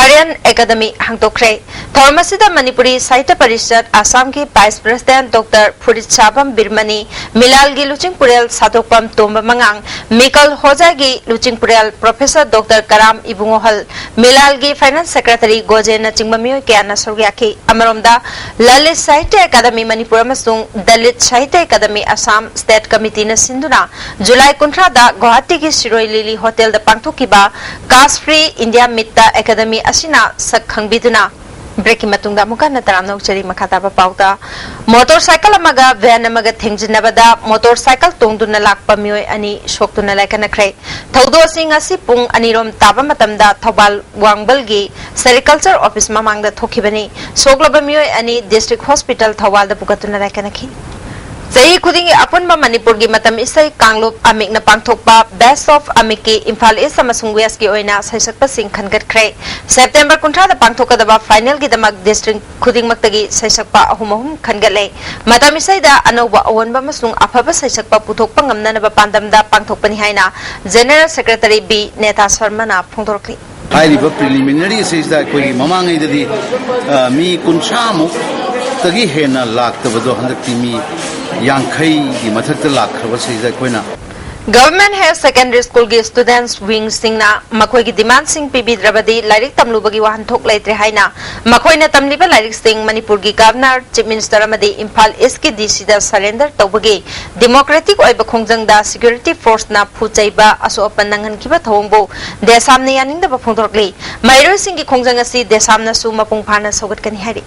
Aryan Academy ꯍꯥꯡꯗꯣꯛꯈ꯭ꯔꯦ꯫ ꯊꯧꯔꯝ ꯑꯁꯤꯗ ꯃꯅꯤꯄꯨꯔꯤ ꯁꯥꯍꯤꯇ꯭ꯌ ꯄꯔꯤꯁꯠ ꯑꯁꯥꯝꯒꯤ vice president Doctor ꯐꯨꯔꯤꯠꯁꯥꯕꯝ ꯕꯤꯔꯃꯅꯤ, ꯃꯤꯂꯥꯜꯒꯤ ꯂꯨꯆꯤꯡꯄꯨꯔꯦꯜ ꯁꯥꯗꯣꯛꯄꯝ ꯇꯣꯝꯕ ꯃꯉꯥꯡ, ꯃꯤꯀꯜ ꯍꯣꯖꯥꯏꯒꯤ ꯂꯨꯆꯤꯡꯄꯨꯔꯦꯜ Professor Doctor ꯀꯔꯥꯝ ꯏꯕꯨꯡꯉꯣꯍꯜ, ꯃꯤꯂꯥꯜꯒꯤ finance secretary ꯒꯣꯖꯦꯟꯅꯆꯤꯡꯕ ꯃꯤꯑꯣꯏ ꯀꯌꯥꯅ ꯁꯔꯨꯛ ꯌꯥꯈꯤ꯫ ꯑꯃꯔꯣꯝꯗ, ꯂꯂꯤꯠ ꯁꯥꯍꯤꯇ꯭ꯌ ꯑꯦꯀꯥꯗꯃꯤ ꯃꯅꯤꯄꯨꯔ ꯑꯃꯁꯨꯡ ꯗꯂꯤꯠ ꯁꯥꯍꯤꯇ꯭ꯌ ꯑꯦꯀꯥꯗꯃꯤ ꯑꯁꯥꯝ state committeeꯅ ꯁꯤꯟꯗꯨꯅ ꯖꯨꯂꯥꯏ ꯀꯨꯟꯊ꯭ꯔꯥꯗ ꯒꯨꯋꯥꯍꯥꯇꯤꯒꯤ ꯁꯤꯔꯣꯏ ꯂꯤꯂꯤ ꯍꯣꯇꯦꯜꯗ ꯄꯥꯡꯊꯣꯛꯈꯤꯕ Caste Free India Meetꯇ ꯑꯦꯀꯥꯗꯃꯤ ꯑꯁꯤꯅ ꯁꯛ ꯈꯪꯕꯤꯗꯨꯅ꯫ Breakꯀꯤ ꯃꯇꯨꯡꯗ ꯑꯃꯨꯛ ꯍꯟꯅ ꯇꯔꯥꯝꯅ ꯑꯣꯛꯆꯔꯤ꯫ ꯃꯈꯥ ꯇꯥꯕ ꯄꯥꯎꯗ, motorcycle ꯑꯃꯒ van ꯑꯃꯒ ꯊꯦꯡꯖꯤꯟꯅꯕꯗ motorcycle ꯇꯣꯡꯗꯨꯅ ꯂꯥꯛꯄ ꯃꯤꯑꯣꯏ ꯑꯅꯤ ꯁꯣꯛꯇꯨꯅ ꯂꯥꯏꯀꯠꯅꯈ꯭ꯔꯦ꯫ ꯊꯧꯗꯣꯛ ꯑꯁꯤ ꯉꯁꯤ ꯄꯨꯡ ꯑꯅꯤꯔꯣꯝ ꯇꯥꯕ ꯃꯇꯝꯗ ꯊꯧꯕꯥꯜ ꯋꯥꯡꯕꯜꯒꯤ Sericulture office ꯃꯃꯥꯡꯗ ꯊꯣꯛꯈꯤꯕꯅꯤ꯫ ꯁꯣꯛꯂꯕ ꯃꯤꯑꯣꯏ ꯑꯅꯤ district hospital ꯊꯧꯕꯥꯜꯗ ꯄꯨꯈꯠꯇꯨꯅ ꯂꯥꯏꯀꯠꯅꯈꯤ꯫ ꯆꯍꯤ ꯈꯨꯗꯤꯡꯒꯤ ꯑꯄꯨꯟꯕ ꯃꯅꯤꯄꯨꯔꯒꯤ ꯃꯇꯝ ꯏꯁꯩ ꯀꯥꯡꯂꯨꯞ ꯑꯃꯤꯛꯅ ꯄꯥꯡꯊꯣꯛꯄ Best of ꯑꯃꯤꯛꯀꯤ ꯏꯝꯐꯥꯜ East ꯑꯃꯁꯨꯡ Westꯀꯤ ꯑꯣꯏꯅ ꯁꯩꯁꯛꯄꯁꯤꯡ ꯈꯟꯒꯠꯈ꯭ꯔꯦ꯫ September ꯀꯨꯟꯊ꯭ꯔꯥꯗ ꯄꯥꯡꯊꯣꯛꯀꯗꯕ finalꯒꯤꯗꯃꯛ district ꯈꯨꯗꯤꯡꯃꯛꯇꯒꯤ ꯁꯩꯁꯛꯄ ꯑꯍꯨꯝ ꯑꯍꯨꯝ ꯈꯟꯒꯠꯂꯦ꯫ ꯃꯇꯝ ꯏꯁꯩꯗ ꯑꯅꯧꯕ ꯑꯑꯣꯟꯕ ꯑꯃꯁꯨꯡ ꯑꯐꯕ ꯁꯩꯁꯛꯄ ꯄꯨꯊꯣꯛꯄ ꯉꯝꯅꯅꯕ ꯄꯥꯟꯗꯝꯗ ꯄꯥꯡꯊꯣꯛꯄꯅꯤ ꯍꯥꯏꯅ General Secretary ꯕꯤ ꯅꯦꯇꯥ ꯁꯔꯃꯅ ꯐꯣꯡꯗꯣꯔꯛꯂꯤ꯫ ꯍꯥꯏꯔꯤꯕ ꯄ꯭ꯔꯤꯂꯤꯃꯤꯅꯔꯤ ꯑꯁꯤꯗ ꯑꯩꯈꯣꯏꯒꯤ ꯃꯃꯥꯡꯉꯩꯗꯗꯤ, ꯑ, ꯃꯤ ꯀꯨꯟꯊ꯭ꯔꯥꯃꯨꯛꯇꯒꯤ ꯍꯦꯟꯅ ꯂꯥꯛꯇꯕꯗꯣ ꯍꯟꯗꯛꯇꯤ ꯃꯤ ꯌꯥꯡꯈꯩꯒꯤ ꯃꯊꯛꯇ ꯂꯥꯛꯈ꯭ꯔꯕꯁꯤꯗ ꯑꯩꯈꯣꯏꯅ Government Higher Secondary School ꯒꯤ students wing ꯁꯤꯡꯅ ꯃꯈꯣꯏꯒꯤ demand ꯁꯤꯡ ꯄꯤꯕꯤꯗ꯭ꯔꯕꯗꯤ ꯂꯥꯏꯔꯤꯛ ꯇꯝꯂꯨꯕꯒꯤ ꯋꯥꯍꯟꯊꯣꯛ ꯂꯩꯇ꯭ꯔꯦ ꯍꯥꯏꯅ ꯃꯈꯣꯏꯅ ꯇꯝꯂꯤꯕ ꯂꯥꯏꯔꯤꯛꯁꯤꯡ ꯃꯅꯤꯄꯨꯔꯒꯤ Governor, Chief Minister ꯑꯃꯗꯤ ꯏꯝꯐꯥꯜ East ꯀꯤ D C ꯗ surrender ꯇꯧꯕꯒꯤ democratic ꯑꯣꯏꯕ ꯈꯣꯡꯖꯪꯗ security force ꯅ ꯐꯨ ꯆꯩꯕ, ꯑꯁꯣꯛ ꯑꯄꯟ ꯅꯪꯍꯟꯈꯤꯕ ꯊꯧꯑꯣꯡꯕꯨ ꯗꯦꯁꯥꯝꯅ ꯌꯥꯅꯤꯡꯗꯕ ꯐꯣꯡꯗꯣꯔꯛꯂꯤ꯫ ꯃꯍꯩꯔꯣꯏꯁꯤꯡꯒꯤ ꯈꯣꯡꯖꯪ ꯑꯁꯤ ꯗꯦꯁꯥꯝꯅꯁꯨ ꯃꯄꯨꯡ ꯐꯥꯅ ꯁꯧꯒꯠꯀꯅꯤ ꯍꯥꯏꯔꯤ꯫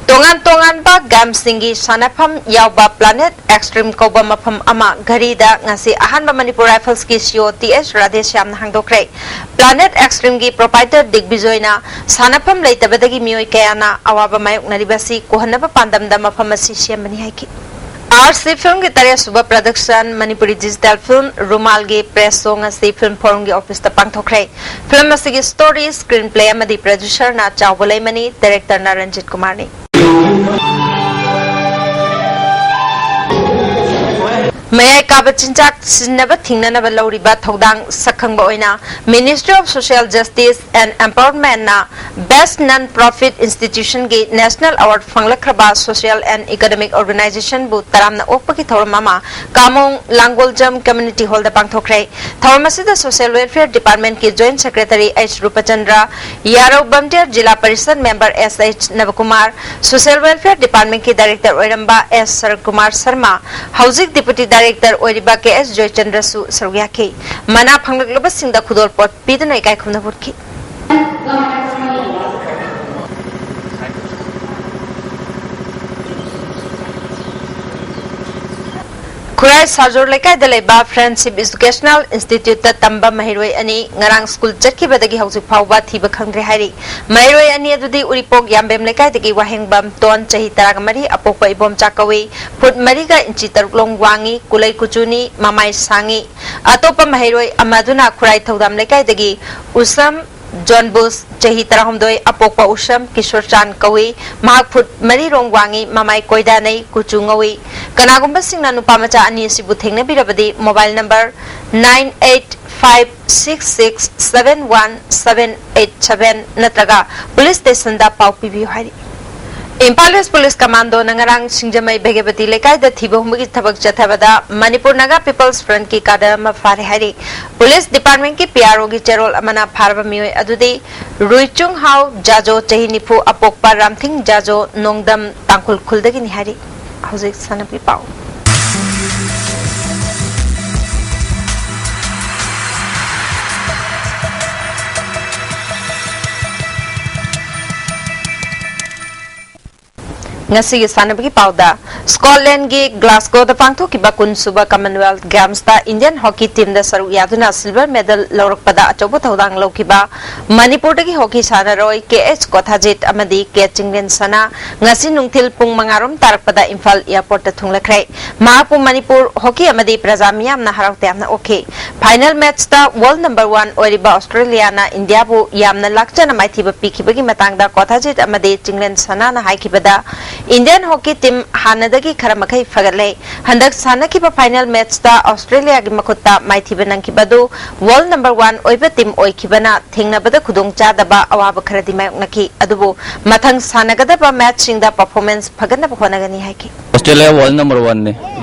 ꯇꯣꯉꯥꯟ ꯇꯣꯉꯥꯟꯕ game ꯁꯤꯡꯒꯤ ꯁꯥꯟꯅꯐꯝ ꯌꯥꯎꯕ Planet Extreme ꯀꯧꯕ ꯃꯐꯝ ꯑꯃ ꯘꯔꯤꯗ ꯉꯁꯤ ꯑꯍꯥꯟꯕ Manipur Rifles ꯀꯤ C E O T S ꯔꯥꯙꯦꯁ꯭ꯌꯥꯝꯅ ꯍꯥꯡꯗꯣꯛꯈ꯭ꯔꯦ꯫ Planet Extreme ꯒꯤ proprietor ꯗꯤꯒꯕꯤꯖꯣꯏꯅ ꯁꯥꯟꯅꯐꯝ ꯂꯩꯇꯕꯗꯒꯤ ꯃꯤꯑꯣꯏ ꯀꯌꯥꯅ ꯑꯋꯥꯕ ꯃꯥꯌꯣꯛꯅꯔꯤꯕ ꯑꯁꯤ ꯀꯣꯍꯟꯅꯕ ꯄꯥꯟꯗꯝꯗ ꯃꯐꯝ ꯑꯁꯤ ꯁꯦꯝꯕꯅꯤ ꯍꯥꯏꯈꯤ꯫ R C film ꯒꯤ ꯇꯔꯦꯠ ꯁꯨꯕ production Manipuri digital film ꯔꯨꯃꯥꯜꯒꯤ press show ꯉꯁꯤ Film Forum ꯒꯤ office ꯇ ꯄꯥꯡꯊꯣꯛꯈ꯭ꯔꯦ꯫ Film ꯑꯁꯤꯒꯤ story, screenplay ꯑꯃꯗꯤ producer ꯅ ꯆꯥꯎꯕ ꯂꯩꯃꯅꯤ, director ꯅ ꯔꯟꯖꯤꯠ ꯀꯨꯃꯥꯔꯅꯤ꯫ ꯃꯌꯥꯏ ꯀꯥꯕ ꯆꯤꯟꯖꯥꯛ ꯁꯤꯖꯤꯟꯅꯕ ꯊꯤꯡꯅꯅꯕ ꯂꯧꯔꯤꯕ ꯊꯧꯗꯥꯡ ꯁꯛꯈꯪꯕ ꯑꯣꯏꯅ Ministry of Social Justice and Empowerment ꯅ Best Non Profit Institution ꯒꯤ National Award ꯐꯪꯂꯛꯈ꯭ꯔꯕ Social and Economic Organization ꯕꯨ ꯇꯔꯥꯝꯅ ꯑꯣꯛꯄꯒꯤ ꯊꯧꯔꯝ ꯑꯃ ꯀꯥꯃꯣꯡ ꯂꯥꯡꯒꯣꯜꯖꯝ Community Hall ꯗ ꯄꯥꯡꯊꯣꯛꯈ꯭ꯔꯦ꯫ ꯊꯧꯔꯝ ꯑꯁꯤꯗ Social Welfare Department ꯀꯤ Joint Secretary H ꯔꯨꯄꯆꯟꯗ꯭ꯔ, ꯌꯥꯔꯧ ꯕꯝꯗꯤꯌꯥꯔ ꯖꯤꯂꯥ ꯄꯔꯤꯁꯗ member S H ꯅꯕꯀꯨꯃꯥꯔ, Social Welfare Department ꯀꯤ director ꯑꯣꯏꯔꯝꯕ S ꯁꯔꯠꯀꯨꯃꯥꯔ ꯁꯔꯃ, ꯍꯧꯖꯤꯛ deputy director ꯑꯣꯏꯔꯤꯕ K S ꯖꯣꯏꯆꯟꯗ꯭ꯔꯁꯨ ꯁꯔꯨꯛ ꯌꯥꯈꯤ꯫ ꯃꯅꯥ ꯐꯪꯂꯛꯂꯕꯁꯤꯡꯗ ꯈꯨꯗꯣꯜꯄꯣꯠ ꯄꯤꯗꯨꯅ ꯏꯀꯥꯏ ꯈꯨꯝꯅꯕ ꯎꯠꯈꯤ꯫ ꯈꯨꯔꯥꯏ ꯁꯥꯖꯣꯔ ꯂꯩꯀꯥꯏꯗ ꯂꯩꯕ Friendship Educational Institute ꯇ ꯇꯝꯕ ꯃꯍꯩꯔꯣꯏ ꯑꯅꯤ ꯉꯔꯥꯡ ꯁ꯭ꯀꯨꯜ ꯆꯠꯈꯤꯕꯗꯒꯤ ꯍꯧꯖꯤꯛ ꯐꯥꯎꯕ ꯊꯤꯕ ꯈꯪꯗ꯭ꯔꯦ ꯍꯥꯏꯔꯤ꯫ ꯃꯍꯩꯔꯣꯏ ꯑꯅꯤ ꯑꯗꯨꯗꯤ ꯎꯔꯤꯄꯣꯛ ꯌꯥꯝꯕꯦꯝ ꯂꯩꯀꯥꯏꯗꯒꯤ ꯋꯥꯍꯦꯡꯕꯝ ꯇꯣꯟ, ꯆꯍꯤ ꯇꯔꯥꯃꯔꯤ, ꯑꯄꯣꯛꯄ ꯏꯕꯣꯝꯆꯥ ꯀꯧꯏ, ꯐꯨꯠ ꯃꯔꯤꯒ ꯏꯟꯆꯤ ꯇꯔꯨꯛ ꯂꯣꯝ ꯋꯥꯡꯏ, ꯀꯨꯂꯩ ꯀꯨꯆꯨꯅꯤ, ꯃꯃꯥꯏ ꯁꯥꯡꯏ꯫ ꯑꯇꯣꯞꯄ ꯃꯍꯩꯔꯣꯏ ꯑꯃꯗꯨꯅ ꯈꯨꯔꯥꯏ ꯊꯧꯗꯥꯝ ꯂꯩꯀꯥꯏꯗꯒꯤ ꯎꯁꯝ ꯖꯣꯟ ꯕꯨꯁ, ꯆꯍꯤ ꯇꯔꯥꯍꯨꯝꯗꯣꯏ, ꯑꯄꯣꯛꯄ ꯎꯁꯝ ꯀꯤꯁꯣꯔ ꯆꯥꯟ ꯀꯧꯏ꯫ ꯃꯍꯥꯛ ꯐꯨꯠ ꯃꯔꯤ ꯔꯣꯝ ꯋꯥꯡꯏ, ꯃꯃꯥꯏ ꯀꯣꯏꯗꯥꯅꯩ, ꯀꯨꯆꯨ ꯉꯧꯏ꯫ ꯀꯅꯥꯒꯨꯝꯕꯁꯤꯡꯅ ꯅꯨꯄꯥ ꯃꯆꯥ ꯑꯅꯤ ꯑꯁꯤꯕꯨ ꯊꯦꯡꯅꯕꯤꯔꯕꯗꯤ mobile number nine eight five six six seven one seven eight seven ꯅꯠꯇ꯭ꯔꯒ ꯄꯨꯂꯤꯁ ꯁ꯭ꯇꯦꯁꯟꯗ ꯄꯥꯎ ꯄꯤꯕꯤꯌꯨ ꯍꯥꯏꯔꯤ꯫ ꯏꯝꯐꯥꯜ ꯏꯁ ꯄꯨꯂꯤꯁ ꯀꯃꯥꯟꯗꯣꯅ ꯉꯔꯥꯡ ꯁꯤꯡꯖꯃꯩ ꯚꯦꯒꯦꯕꯇꯤ ꯂꯩꯀꯥꯏꯗ ꯊꯤꯕ ꯍꯨꯝꯕꯒꯤ ꯊꯕꯛ ꯆꯠꯊꯕꯗ ꯃꯅꯤꯄꯨꯔ ꯅꯥꯒꯥ ꯄꯤꯄꯜꯁ ꯐ꯭ꯔꯟꯠꯀꯤ ꯀꯥꯗꯔ ꯑꯃ ꯐꯥꯔꯦ ꯍꯥꯏꯔꯤ꯫ ꯄꯨꯂꯤꯁ ꯗꯤꯄꯥꯔꯠꯃꯦꯟꯠꯀꯤ ꯄꯤ ꯑꯥꯔ ꯑꯣꯒꯤ ꯆꯦꯔꯣꯜ ꯑꯃꯅ ꯐꯥꯔꯕ ꯃꯤꯑꯣꯏ ꯑꯗꯨꯗꯤ ꯔꯨꯏꯆꯨꯡꯍꯥꯎ ꯖꯥꯖꯣ, ꯆꯍꯤ ꯅꯤꯐꯨ, ꯑꯄꯣꯛꯄ ꯔꯥꯝꯊꯤꯡ ꯖꯥꯖꯣ, ꯅꯣꯡꯗꯝ, ꯇꯥꯡꯈꯨꯜ ꯈꯨꯜꯗꯒꯤꯅꯤ ꯍꯥꯏꯔꯤ꯫ ꯍꯧꯖꯤꯛ ꯁꯥꯟꯅꯕꯒꯤ ꯄꯥꯎ꯫ ꯉꯁꯤꯒꯤ ꯁꯥꯟꯅꯕꯒꯤ ꯄꯥꯎꯗ, ꯁ꯭ꯀꯣꯠꯂꯦꯟꯒꯤ ꯒ꯭ꯂꯥꯁꯒꯣꯗ ꯄꯥꯡꯊꯣꯛꯈꯤꯕ ꯀꯨꯟ ꯁꯨꯕ ꯀꯃꯟꯋꯦꯜꯊ ꯒꯦꯝꯁꯇ ꯏꯟꯗꯤꯌꯟ ꯍꯣꯀꯤ ꯇꯤꯝꯗ ꯁꯔꯨꯛ ꯌꯥꯗꯨꯅ ꯁꯤꯜꯚꯔ ꯃꯦꯗꯜ ꯂꯧꯔꯛꯄꯗ ꯑꯆꯧꯕ ꯊꯧꯗꯥꯡ ꯂꯧꯈꯤꯕ ꯃꯅꯤꯄꯨꯔꯗꯒꯤ ꯍꯣꯀꯤ ꯁꯥꯟꯅꯔꯣꯏ ꯀꯦ ꯑꯦꯆ ꯀꯣꯊꯥꯖꯤꯠ ꯑꯃꯗꯤ ꯀꯦ ꯆꯤꯡꯂꯦꯟ ꯁꯅꯥ ꯉꯁꯤ ꯅꯨꯡꯊꯤꯜ ꯄꯨꯡ ꯃꯉꯥ ꯔꯣꯝ ꯇꯥꯔꯛꯄꯗ ꯏꯝꯐꯥꯜ ꯑꯦꯌꯔꯄꯣꯔꯠꯇ ꯊꯨꯡꯂꯈ꯭ꯔꯦ꯫ ꯃꯍꯥꯛꯄꯨ ꯃꯅꯤꯄꯨꯔ ꯍꯣꯀꯤ ꯑꯃꯗꯤ ꯄ꯭ꯔꯖꯥ ꯃꯤꯌꯥꯝꯅ ꯍꯔꯥꯎ ꯇꯌꯥꯝꯅ ꯑꯣꯛꯈꯤ꯫ ꯐꯥꯏꯅꯦꯜ ꯃꯦꯆꯇ ꯋꯥꯔꯜꯗ ꯅꯝꯕꯔ ꯋꯥꯟ ꯑꯣꯏꯔꯤꯕ ꯑꯣꯁꯇ꯭ꯔꯦꯂꯤꯌꯥꯅ ꯏꯟꯗꯤꯌꯥꯕꯨ ꯌꯥꯝꯅ ꯂꯥꯛꯆꯅ ꯃꯥꯏꯊꯤꯕ ꯄꯤꯈꯤꯕꯒꯤ ꯃꯇꯥꯡꯗ ꯀꯣꯊꯥꯖꯤꯠ ꯑꯃꯗꯤ ꯆꯤꯡꯂꯦꯟ ꯁꯅꯥꯅ ꯍꯥꯏꯈꯤꯕꯗ, ꯏꯟꯗꯤꯌꯟ ꯍꯣꯀꯤ ꯇꯤꯝ ꯍꯥꯟꯅꯗꯒꯤ ꯈꯔ ꯃꯈꯩ ꯐꯒꯠꯂꯦ꯫ ꯍꯟꯗꯛ ꯁꯥꯟꯅꯈꯤꯕ ꯐꯥꯏꯅꯦꯜ ꯃꯦꯆꯇ ꯑꯣꯁꯇ꯭ꯔꯦꯂꯤꯌꯥꯒꯤ ꯃꯈꯨꯠꯇ ꯃꯥꯏꯊꯤꯕ ꯅꯪꯈꯤꯕ ꯑꯗꯨ ꯋꯥꯔꯜꯗ ꯅꯝꯕꯔ ꯋꯥꯟ ꯑꯣꯏꯕ ꯇꯤꯝ ꯑꯣꯏꯈꯤꯕꯅ ꯊꯦꯡꯅꯕꯗ ꯈꯨꯗꯣꯡꯆꯥꯗꯕ ꯑꯋꯥꯕ ꯈꯔꯗꯤ ꯃꯥꯌꯣꯛꯅꯈꯤ꯫ ꯑꯗꯨꯕꯨ ꯃꯊꯪ ꯁꯥꯟꯅꯒꯗꯕ ꯃꯦꯆꯁꯤꯡꯗ ꯄꯔꯐꯣꯔꯃꯦꯟꯁ ꯐꯒꯠꯅꯕ ꯍꯣꯠꯅꯒꯅꯤ ꯍꯥꯏꯈꯤ꯫ ꯑꯣꯁꯇ꯭ꯔꯦꯂꯤꯌꯥ ꯋꯥꯔꯜꯗ ꯅꯝꯕꯔ ꯋꯥꯟꯅꯤ꯫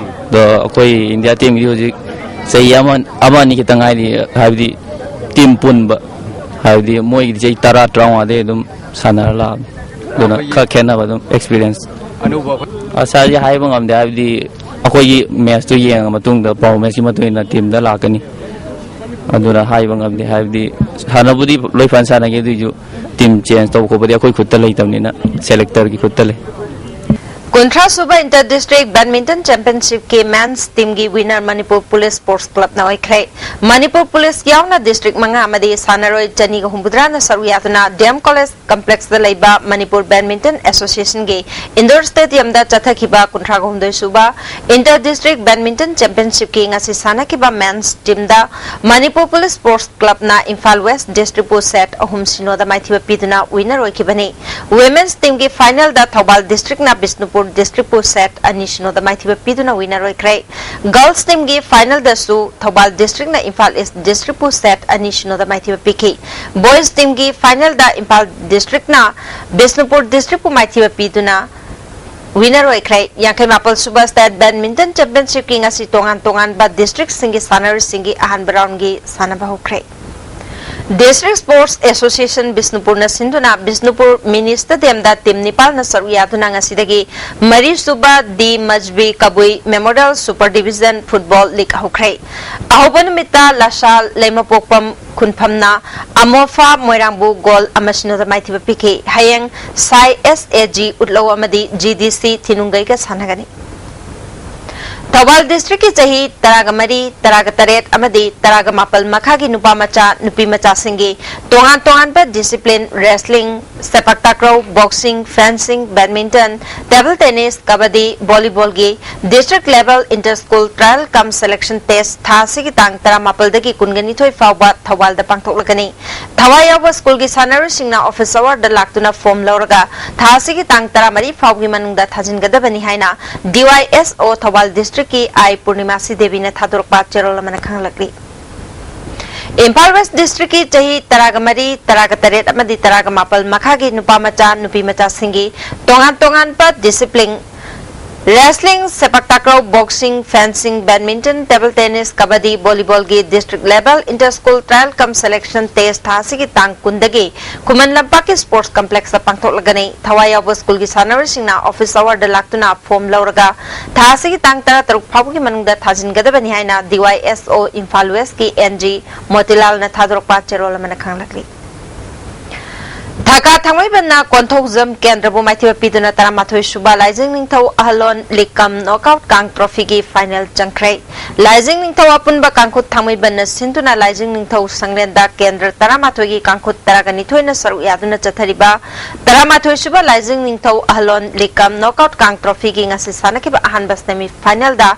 ꯑꯗꯣ ꯑꯩꯈꯣꯏ ꯏꯟꯗꯤꯌꯥ ꯇꯤꯝꯒꯤꯗꯤ ꯍꯧꯖꯤꯛ ꯆꯍꯤ ꯑꯃ, ꯑꯃ ꯑꯅꯤ ꯈꯤꯇꯪ ꯉꯥꯏꯔꯤ, ꯍꯥꯏꯕꯗꯤ ꯇꯤꯝ ꯄꯨꯟꯕ, ꯍꯥꯏꯕꯗꯤ ꯃꯣꯏꯒꯤꯗꯤ ꯆꯍꯤ ꯇꯔꯥ, ꯇꯔꯥꯃꯉꯥꯗꯩ ꯑꯗꯨꯝ ꯁꯥꯟꯅꯔ ꯂꯥꯛꯑꯕꯅꯤ꯫ ꯑꯗꯨꯅ ꯈꯔ ꯈꯦꯠꯅꯕ ꯑꯗꯨꯝ ꯑꯦꯛꯁꯄꯤꯔꯤꯌꯦꯟꯁ꯫ ꯑꯅꯧꯕ ꯑꯩꯈꯣꯏ ꯑꯁꯥꯁꯤ ꯍꯥꯏꯕ ꯉꯝꯗꯦ, ꯍꯥꯏꯕꯗꯤ ꯑꯩꯈꯣꯏꯒꯤ ꯃꯦꯠꯁꯇꯨ ꯌꯦꯡꯉ ꯃꯇꯨꯡꯗ, ꯄꯔꯐꯣꯔꯃꯦꯟꯁꯀꯤ ꯃꯇꯨꯡ ꯏꯟꯅ ꯇꯤꯝꯗ ꯂꯥꯛꯀꯅꯤ꯫ ꯑꯗꯨꯅ ꯍꯥꯏꯕ ꯉꯝꯗꯦ, ꯍꯥꯏꯕꯗꯤ ꯁꯥꯟꯅꯕꯨꯗꯤ ꯂꯣꯏ ꯐꯖꯅ ꯁꯥꯟꯅꯒꯦ, ꯑꯗꯨꯏꯁꯨ ꯇꯤꯝ ꯆꯦꯟꯖ ꯇꯧꯕ ꯈꯣꯠꯄꯗꯤ ꯑꯩꯈꯣꯏ ꯈꯨꯠꯇ ꯂꯩꯇꯕꯅꯤꯅ, ꯁꯦꯂꯦꯛꯇꯔꯒꯤ ꯈꯨꯠꯇ ꯂꯩ꯫ ꯀꯨꯟꯊ꯭ꯔꯥ ꯁꯨꯕ ꯏꯟꯇꯔ ꯗꯤꯁꯇ꯭ꯔꯤꯛ ꯕꯦꯗꯃꯤꯟꯇꯟ ꯆꯦꯝꯄꯤꯌꯟꯁꯤꯞꯀꯤ ꯃꯦꯟꯁ ꯇꯤꯝꯒꯤ ꯋꯤꯅꯔ ꯃꯅꯤꯄꯨꯔ ꯄꯨꯂꯤꯁ ꯁ꯭ꯄꯣꯔꯠꯁ ꯀ꯭ꯂꯕꯅ ꯑꯣꯏꯈ꯭ꯔꯦ꯫ ꯃꯅꯤꯄꯨꯔ ꯄꯨꯂꯤꯁ ꯌꯥꯎꯅ ꯗꯤꯁꯇ꯭ꯔꯤꯛ ꯃꯉꯥ ꯑꯃꯗꯤ ꯁꯥꯟꯅꯔꯣꯏ ꯆꯅꯤꯒ ꯍꯨꯝꯐꯨꯇꯔꯥꯅ ꯁꯔꯨꯛ ꯌꯥꯗꯨꯅ ꯗꯤ ꯑꯦꯝ ꯀꯣꯂꯦꯖ ꯀꯝꯄ꯭ꯂꯦꯛꯁꯇ ꯂꯩꯕ ꯃꯅꯤꯄꯨꯔ ꯕꯦꯗꯃꯤꯟꯇꯟ ꯑꯦꯁꯣꯁꯤꯌꯦꯁꯟꯒꯤ ꯏꯟꯗꯣꯔ ꯁ꯭ꯇꯦꯗꯤꯌꯝꯗ ꯆꯠꯊꯈꯤꯕ ꯀꯨꯟꯊ꯭ꯔꯥ ꯍꯨꯝꯗꯣꯏ ꯁꯨꯕ ꯏꯟꯇꯔ ꯗꯤꯁꯇ꯭ꯔꯤꯛ ꯕꯦꯗꯃꯤꯟꯇꯟ ꯆꯦꯝꯄꯤꯌꯟꯁꯤꯞꯀꯤ ꯉꯁꯤ ꯁꯥꯟꯅꯈꯤꯕ ꯃꯦꯟꯁ ꯇꯤꯝꯗ ꯃꯅꯤꯄꯨꯔ ꯄꯨꯂꯤꯁ ꯁ꯭ꯄꯣꯔꯠꯁ ꯀ꯭ꯂꯕꯅ ꯏꯝꯐꯥꯜ ꯋꯦꯁ ꯗꯤꯁꯇ꯭ꯔꯤꯛꯄꯨ ꯁꯦꯠ ꯑꯍꯨꯝ ꯁꯤꯅꯣꯗ ꯃꯥꯏꯊꯤꯕ ꯄꯤꯗꯨꯅ ꯋꯤꯅꯔ ꯑꯣꯏꯈꯤꯕꯅꯤ꯫ ꯋꯤꯃꯦꯟꯁ ꯇꯤꯝꯒꯤ ꯐꯥꯏꯅꯦꯜꯗ ꯊꯧꯕꯥꯜ ꯗꯤꯁꯇ꯭ꯔꯤꯛꯅ ꯕꯤꯁꯅꯨꯄꯨꯔ ꯕꯤꯁꯅꯨꯄꯨꯔ ꯗꯤꯁꯇ꯭ꯔꯤꯛꯄꯨ ꯁꯦꯠ ꯑꯅꯤ ꯁꯤꯅꯣꯗ ꯃꯥꯏꯊꯤꯕ ꯄꯤꯗꯨꯅ ꯋꯤꯅꯔ ꯑꯣꯏꯈ꯭ꯔꯦ꯫ ꯒꯔꯜꯁ ꯇꯤꯝꯒꯤ ꯐꯥꯏꯅꯦꯜꯗꯁꯨ ꯊꯧꯕꯥꯜ ꯗꯤꯁꯇ꯭ꯔꯤꯛꯅ ꯏꯝꯐꯥꯜ ꯏꯁ ꯗꯤꯁꯇ꯭ꯔꯤꯛꯄꯨ ꯁꯦꯠ ꯑꯅꯤ ꯁꯤꯅꯣꯗ ꯃꯥꯏꯊꯤꯕ ꯄꯤꯈꯤ꯫ ꯕꯣꯏꯁ ꯇꯤꯝꯒꯤ ꯐꯥꯏꯅꯦꯜꯗ ꯏꯝꯐꯥꯜ ꯗꯤꯁꯇ꯭ꯔꯤꯛꯅ ꯕꯤꯁꯅꯨꯄꯨꯔ ꯗꯤꯁꯇ꯭ꯔꯤꯛꯄꯨ ꯃꯥꯏꯊꯤꯕ ꯄꯤꯗꯨꯅ ꯋꯤꯅꯔ ꯑꯣꯏꯈ꯭ꯔꯦ꯫ ꯌꯥꯡꯈꯩ ꯃꯥꯄꯜ ꯁꯨꯕ ꯁ꯭ꯇꯦꯠ ꯕꯦꯗꯃꯤꯟꯇꯟ ꯆꯦꯝꯄꯤꯌꯟꯁꯤꯞꯀꯤ ꯉꯁꯤ ꯇꯣꯉꯥꯟ ꯇꯣꯉꯥꯟꯕ ꯗꯤꯁꯇ꯭ꯔꯤꯛꯁꯤꯡꯒꯤ ꯁꯥꯟꯅꯔꯣꯏꯁꯤꯡꯒꯤ ꯑꯍꯥꯟꯕ ꯔꯥꯎꯟꯒꯤ ꯁꯥꯟꯅꯕ ꯍꯧꯈ꯭ꯔꯦ꯫ ꯗꯤꯁꯇ꯭ꯔꯤꯛ ꯁ꯭ꯄꯣꯔꯠꯁ ꯑꯦꯁꯣꯁꯤꯌꯦꯁꯟ ꯕꯤꯁꯅꯨꯄꯨꯔꯅ ꯁꯤꯟꯗꯨꯅ ꯕꯤꯁꯅꯨꯄꯨꯔ ꯃꯤꯅꯤ ꯁ꯭ꯇꯦꯗꯤꯌꯝꯗ ꯇꯤꯝ ꯅꯤꯄꯥꯜꯅ ꯁꯔꯨꯛ ꯌꯥꯗꯨꯅ ꯉꯁꯤꯗꯒꯤ ꯃꯔꯤꯁꯨꯕ D Majbi Kabui memorial super division football league ꯍꯧꯈ꯭ꯔꯦ꯫ ꯑꯍꯧꯕ ꯅꯨꯃꯤꯠꯇ ꯂꯁꯥ ꯂꯩꯃꯄꯣꯛꯄꯝ ꯈꯨꯟꯐꯝꯅ ꯑꯃꯣꯐꯥ ꯃꯣꯏꯔꯥꯡꯕꯨ ꯒꯣꯜ ꯑꯃ ꯁꯤꯅꯣꯗ ꯃꯥꯏꯊꯤꯕ ꯄꯤꯈꯤ꯫ ꯍꯌꯦꯡ ꯁꯥꯏ ꯑꯦꯁ ꯑꯦ ꯖꯤ ꯎꯠꯂꯧ ꯑꯃꯗꯤ ꯖꯤ ꯗꯤ ꯁꯤ ꯊꯤꯅꯨꯡꯒꯩꯒ ꯁꯥꯟꯅꯒꯅꯤ꯫ ꯊꯧꯕꯥꯜ ꯗꯤꯁꯇ꯭ꯔꯤꯛꯀꯤ ꯆꯍꯤ ꯇꯔꯥꯃꯔꯤ, ꯇꯔꯥꯇꯔꯦꯠ ꯑꯃꯗꯤ ꯇꯔꯥꯃꯥꯄꯜ ꯃꯈꯥꯒꯤ ꯅꯨꯄꯥ ꯃꯆꯥ, ꯅꯨꯄꯤ ꯃꯆꯥꯁꯤꯡꯒꯤ ꯇꯣꯉꯥꯟ ꯇꯣꯉꯥꯟꯕ discipline, wrestling, sepak takraw, boxing, fencing, badminton, table tennis, kabaddi, ꯚꯣꯂꯤꯕꯣꯜꯒꯤ district level inter school trial cum selection test ꯊꯥ ꯑꯁꯤꯒꯤ ꯇꯥꯡ ꯇꯔꯥꯃꯥꯄꯜꯗꯒꯤ ꯀꯨꯟꯒ ꯅꯤꯊꯣꯏ ꯐꯥꯎꯕ ꯊꯧꯕꯥꯜꯗ ꯄꯥꯡꯊꯣꯛꯂꯒꯅꯤ꯫ ꯊꯋꯥꯏ ꯌꯥꯎꯕ ꯁ꯭ꯀꯨꯜꯒꯤ ꯁꯥꯟꯅꯔꯣꯏꯁꯤꯡꯅ ꯑꯣꯐꯤꯁ ꯑꯋꯥꯔꯗ ꯂꯥꯛꯇꯨꯅ ꯐꯣꯔꯝ ꯂꯧꯔꯒ ꯊꯥ ꯑꯁꯤꯒꯤ ꯇꯥꯡ ꯇꯔꯥꯃꯔꯤ ꯐꯥꯎꯒꯤ ꯃꯅꯨꯡꯗ ꯊꯥꯖꯤꯟꯒꯗꯕꯅꯤ ꯍꯥꯏꯅ ꯗꯤ ꯋꯥꯏ ꯑꯦꯁ ꯑꯣ ꯊꯧꯕꯥꯜ ꯗꯤꯁꯇ꯭ꯔꯤꯛꯀꯤ ꯑꯥꯏ ꯄꯨꯔꯅꯤꯃꯥꯁꯤ ꯗꯦꯕꯤꯅ ꯊꯥꯗꯣꯔꯛꯄ ꯆꯦꯔꯣꯜ ꯑꯃꯅ ꯈꯪꯍꯜꯂꯛꯂꯤ꯫ ꯏꯝꯐꯥꯜ ꯋꯦꯁ ꯗꯤꯁꯇ꯭ꯔꯤꯛꯀꯤ ꯆꯍꯤ ꯇꯔꯥꯃꯔꯤ, ꯇꯔꯥꯇꯔꯦꯠ ꯑꯃꯗꯤ ꯇꯔꯥꯃꯥꯄꯜ ꯃꯈꯥꯒꯤ ꯅꯨꯄꯥ ꯃꯆꯥ, ꯅꯨꯄꯤ ꯃꯆꯥꯁꯤꯡꯒꯤ ꯇꯣꯉꯥꯟ ꯇꯣꯉꯥꯟꯕ discipline, wrestling, sepak takraw, boxing, fencing, badminton, table tennis, kabaddi, ꯚꯣꯂꯤꯕꯣꯜꯒꯤ district level inter school trial cum selection test ꯊꯥ ꯑꯁꯤꯒꯤ ꯇꯥꯡ ꯀꯨꯟꯗꯒꯤ ꯈꯨꯃꯟ ꯂꯝꯄꯥꯛꯀꯤ ꯁ꯭ꯄꯣꯔꯠꯁ ꯀꯝꯄ꯭ꯂꯦꯛꯁꯇ ꯄꯥꯡꯊꯣꯛꯂꯒꯅꯤ꯫ ꯊꯋꯥꯏ ꯌꯥꯎꯕ ꯁ꯭ꯀꯨꯜꯒꯤ ꯁꯥꯟꯅꯔꯣꯏꯁꯤꯡꯅ ꯑꯣꯐꯤꯁ ꯑꯋꯥꯔꯗ ꯂꯥꯛꯇꯨꯅ ꯐꯣꯔꯝ ꯂꯧꯔꯒ ꯊꯥ ꯑꯁꯤꯒꯤ ꯇꯥꯡ ꯇꯔꯥꯇꯔꯨꯛ ꯐꯥꯎꯕꯒꯤ ꯃꯅꯨꯡꯗ ꯊꯥꯖꯤꯟꯒꯗꯕꯅꯤ ꯍꯥꯏꯅ ꯗꯤ ꯋꯥꯏ ꯑꯦꯁ ꯑꯣ ꯏꯝꯐꯥꯜ ꯋꯦꯁꯀꯤ ꯑꯦꯟ ꯖꯤ ꯃꯣꯇꯤꯂꯥꯜꯅ ꯊꯥꯗꯣꯔꯛꯄ ꯆꯦꯔꯣꯜ ꯑꯃꯅ ꯈꯪꯂꯛꯂꯤ꯫ ꯊꯀꯥ ꯊꯥꯡꯃꯩꯕꯟꯅ ꯀꯣꯟꯊꯧꯖꯝ ꯀꯦꯟꯗ꯭ꯔꯕꯨ ꯃꯥꯏꯊꯤꯕ ꯄꯤꯗꯨꯅ ꯇꯔꯥꯃꯥꯊꯣꯏ ꯁꯨꯕ ꯂꯥꯏꯖꯤꯡ ꯅꯤꯡꯊꯧ ꯑꯍꯜꯂꯣꯟ ꯂꯤꯛ ꯀꯝ ꯅꯣꯛꯑꯥꯎꯠ ꯀꯥꯡ ꯇ꯭ꯔꯣꯐꯤꯒꯤ ꯐꯥꯏꯅꯦꯜ ꯆꯪꯈ꯭ꯔꯦ꯫ ꯂꯥꯏꯖꯤꯡ ꯅꯤꯡꯊꯧ ꯑꯄꯨꯟꯕ ꯀꯥꯡꯈꯨꯠ ꯊꯥꯡꯃꯩꯕꯟꯅ ꯁꯤꯟꯗꯨꯅ ꯂꯥꯏꯖꯤꯡ ꯅꯤꯡꯊꯧ ꯁꯪꯂꯦꯟꯗ ꯀꯦꯟꯗ꯭ꯔ ꯇꯔꯥꯃꯥꯊꯣꯏꯒꯤ ꯀꯥꯡꯈꯨꯠ ꯇꯔꯥꯒ ꯅꯤꯊꯣꯏꯅ ꯁꯔꯨꯛ ꯌꯥꯗꯨꯅ ꯆꯠꯊꯔꯤꯕ ꯇꯔꯥꯃꯥꯊꯣꯏ ꯁꯨꯕ ꯂꯥꯏꯖꯤꯡ ꯅꯤꯡꯊꯧ ꯑꯍꯜꯂꯣꯟ ꯂꯤꯛ ꯀꯝ ꯅꯣꯛꯑꯥꯎꯠ ꯀꯥꯡ ꯇ꯭ꯔꯣꯐꯤꯒꯤ ꯉꯁꯤ ꯁꯥꯟꯅꯈꯤꯕ ꯑꯍꯥꯟꯕ ꯁꯦꯃꯤ ꯐꯥꯏꯅꯦꯜꯗ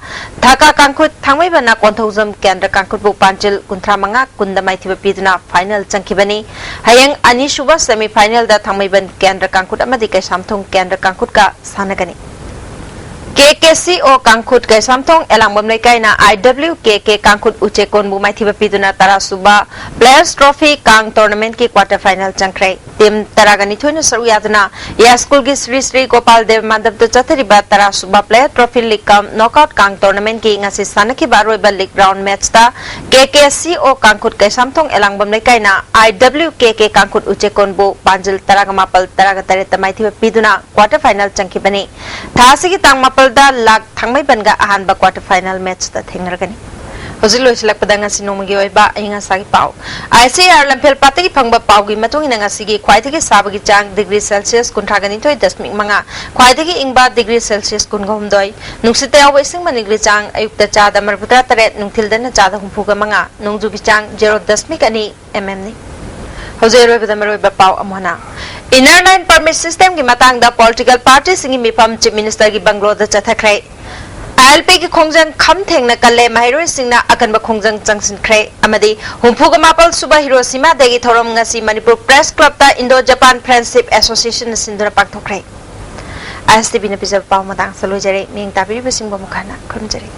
ꯊꯀꯥ ꯀꯥꯡꯈꯨꯠ ꯊꯥꯡꯃꯩꯕꯟꯅ ꯀꯣꯟꯊꯧꯖꯝ ꯀꯦꯟꯗ꯭ꯔ ꯀꯥꯡꯈꯨꯠꯄꯨ ꯄꯥꯟꯖꯤꯜ ꯀꯨꯟꯊ꯭ꯔꯥ ꯃꯉꯥ ꯀꯨꯟꯗ ꯃꯥꯏꯊꯤꯕ ꯄꯤꯗꯨꯅ ꯐꯥꯏꯅꯦꯜ ꯆꯪꯈꯤꯕꯅꯤ꯫ ꯍꯌꯦꯡ ꯑꯅꯤꯁꯨꯕ ꯁꯦꯃꯤ ꯐꯥꯏꯅꯦꯜꯗ ꯊꯥꯡꯃꯩꯕꯟ ꯀꯦꯟꯗ꯭ꯔ ꯀꯥꯡꯈꯨꯠ ꯑꯃꯗꯤ ꯀꯩꯁꯥꯝꯊꯣꯡ ꯀꯦꯟꯗ꯭ꯔ ꯀꯥꯡꯈꯨꯠꯀ ꯁꯥꯟꯅꯒꯅꯤ꯫ ꯀꯦ ꯀꯦ ꯁꯤ ꯑꯣ ꯀꯥꯡꯈꯨꯠ ꯀꯩꯁꯥꯝꯊꯣꯡ ꯑꯦꯂꯥꯡꯕꯝ ꯂꯩꯀꯥꯏꯅ ꯑꯥꯏ ꯗꯕ꯭ꯂꯤꯎ ꯀꯦ ꯀꯦ ꯀꯥꯡꯈꯨꯠ ꯎꯆꯦꯛꯀꯣꯟꯕꯨ ꯃꯥꯏꯊꯤꯕ ꯄꯤꯗꯨꯅ ꯇꯔꯥ ꯁꯨꯕ Players Trophy ꯀꯥꯡ tournament ꯀꯤ quarter final ꯆꯪꯈ꯭ꯔꯦ꯫ Team ꯇꯔꯥꯒ ꯅꯤꯊꯣꯏꯅ ꯁꯔꯨꯛ ꯌꯥꯗꯨꯅ ꯌꯥꯏꯁ꯭ꯀꯨꯜꯒꯤ ꯁ꯭ꯔꯤ ꯁ꯭ꯔꯤ ꯒꯣꯄꯥꯜ ꯗꯦꯕ ꯃꯟꯗꯞꯇ ꯆꯠꯊꯔꯤꯕ ꯇꯔꯥ ꯁꯨꯕ Player Trophy League cum Knockout ꯀꯥꯡ tournament ꯀꯤ ꯉꯁꯤ ꯁꯥꯟꯅꯈꯤꯕ ꯑꯔꯣꯏꯕ league round match ꯇ ꯀꯦ ꯀꯦ ꯁꯤ ꯑꯣ ꯀꯥꯡꯈꯨꯠ ꯀꯩꯁꯥꯝꯊꯣꯡ ꯑꯦꯂꯥꯡꯕꯝ ꯂꯩꯀꯥꯏꯅ ꯑꯥꯏ ꯗꯕ꯭ꯂꯤꯎ ꯀꯦ ꯀꯦ ꯀꯥꯡꯈꯨꯠ ꯎꯆꯦꯛꯀꯣꯟꯕꯨ ꯄꯥꯟꯖꯤꯜ ꯇꯔꯥꯒ ꯃꯥꯄꯜ, ꯇꯔꯥꯒ ꯇꯔꯦꯠꯇ ꯃꯥꯏꯊꯤꯕ ꯄꯤꯗꯨꯅ quarter final ꯆꯪꯈꯤꯕꯅꯤ꯫ ꯊꯥ ꯑꯁꯤꯒꯤ ꯇꯥꯡ ꯃꯥꯄꯜꯗ ꯂꯥꯛ ꯊꯥꯡꯃꯩꯕꯟꯒ ꯑꯍꯥꯟꯕ quarter final match ꯇ ꯊꯦꯡꯅꯔꯒꯅꯤ꯫ ꯍꯧꯖꯤꯛ ꯂꯣꯏꯁꯤꯜꯂꯛꯄꯗ ꯉꯁꯤ ꯅꯣꯡꯃꯒꯤ ꯑꯣꯏꯕ ꯑꯏꯪ ꯑꯁꯥꯒꯤ ꯄꯥꯎ꯫ ꯑꯥꯏ ꯁꯤ ꯑꯥꯔ ꯂꯝꯐꯦꯜ ꯄꯥꯠꯇꯒꯤ ꯐꯪꯕ ꯄꯥꯎꯒꯤ ꯃꯇꯨꯡ ꯏꯟꯅ ꯉꯁꯤꯒꯤ ꯈ꯭ꯋꯥꯏꯗꯒꯤ ꯁꯥꯕꯒꯤ ꯆꯥꯡ degree Celsius ꯀꯨꯟꯊ꯭ꯔꯥꯒ ꯅꯤꯊꯣꯏ ꯗꯁꯃꯤꯛ ꯃꯉꯥ, ꯈ꯭ꯋꯥꯏꯗꯒꯤ ꯏꯪꯕ degree Celsius ꯀꯨꯟꯒ ꯍꯨꯝꯗꯣꯏ, ꯅꯨꯡꯁꯤꯠꯇ ꯌꯥꯎꯕ ꯏꯁꯤꯡ ꯃꯅꯤꯜꯒꯤ ꯆꯥꯡ ꯑꯌꯨꯛꯇ ꯆꯥꯗ ꯃꯔꯤꯐꯨꯇꯔꯥ ꯇꯔꯦꯠ, ꯅꯨꯡꯊꯤꯜꯗꯅ ꯆꯥꯗ ꯍꯨꯝꯐꯨꯒ ꯃꯉꯥ, ꯅꯣꯡꯖꯨꯒꯤ ꯆꯥꯡ zero ꯗꯁꯃꯤꯛ ꯑꯅꯤ ꯑꯦꯝ ꯑꯦꯝꯅꯤ꯫ ꯍꯧꯖꯤꯛ ꯑꯔꯣꯏꯕꯗ ꯃꯔꯨꯑꯣꯏꯕ ꯄꯥꯎ ꯑꯃꯨꯛ ꯍꯟꯅ꯫ Inner Line Permit System ꯒꯤ ꯃꯇꯥꯡꯗ political party ꯁꯤꯡꯒꯤ ꯃꯤꯐꯝ Chief Minister ꯒꯤ ꯕꯪꯒ꯭ꯂꯣꯗ ꯆꯠꯊꯈ꯭ꯔꯦ꯫ ꯑꯥꯏ ꯑꯦꯜ ꯄꯤ ꯒꯤ ꯈꯣꯡꯖꯪ ꯈꯝ ꯊꯦꯡꯅ ꯀꯜꯂꯦ, ꯃꯍꯩꯔꯣꯏꯁꯤꯡꯅ ꯑꯀꯟꯕ ꯈꯣꯡꯖꯪ ꯆꯪꯁꯤꯟꯈ꯭ꯔꯦ꯫ ꯑꯃꯗꯤ ꯍꯨꯝꯐꯨꯒ ꯃꯥꯄꯜ ꯁꯨꯕ Hiroshima Day ꯒꯤ ꯊꯧꯔꯝ ꯉꯁꯤ ꯃꯅꯤꯄꯨꯔ Press Club ꯇ Indo Japan Friendship Association ꯅ ꯁꯤꯟꯗꯨꯅ ꯄꯥꯡꯊꯣꯛꯈ꯭ꯔꯦ꯫ ꯑꯥꯏ ꯑꯦꯁ ꯇꯤ ꯚꯤ ꯅ ꯄꯤꯖꯕ ꯄꯥꯎ ꯃꯇꯥꯡꯁꯤꯗ ꯂꯣꯏꯖꯔꯦ꯫ ꯃꯤꯠꯌꯦꯡ ꯇꯥꯕꯤꯔꯤꯕꯁꯤꯡꯕꯨ ꯑꯃꯨꯛ ꯍꯟꯅ ꯈꯨꯔꯨꯝꯖꯔꯤ꯫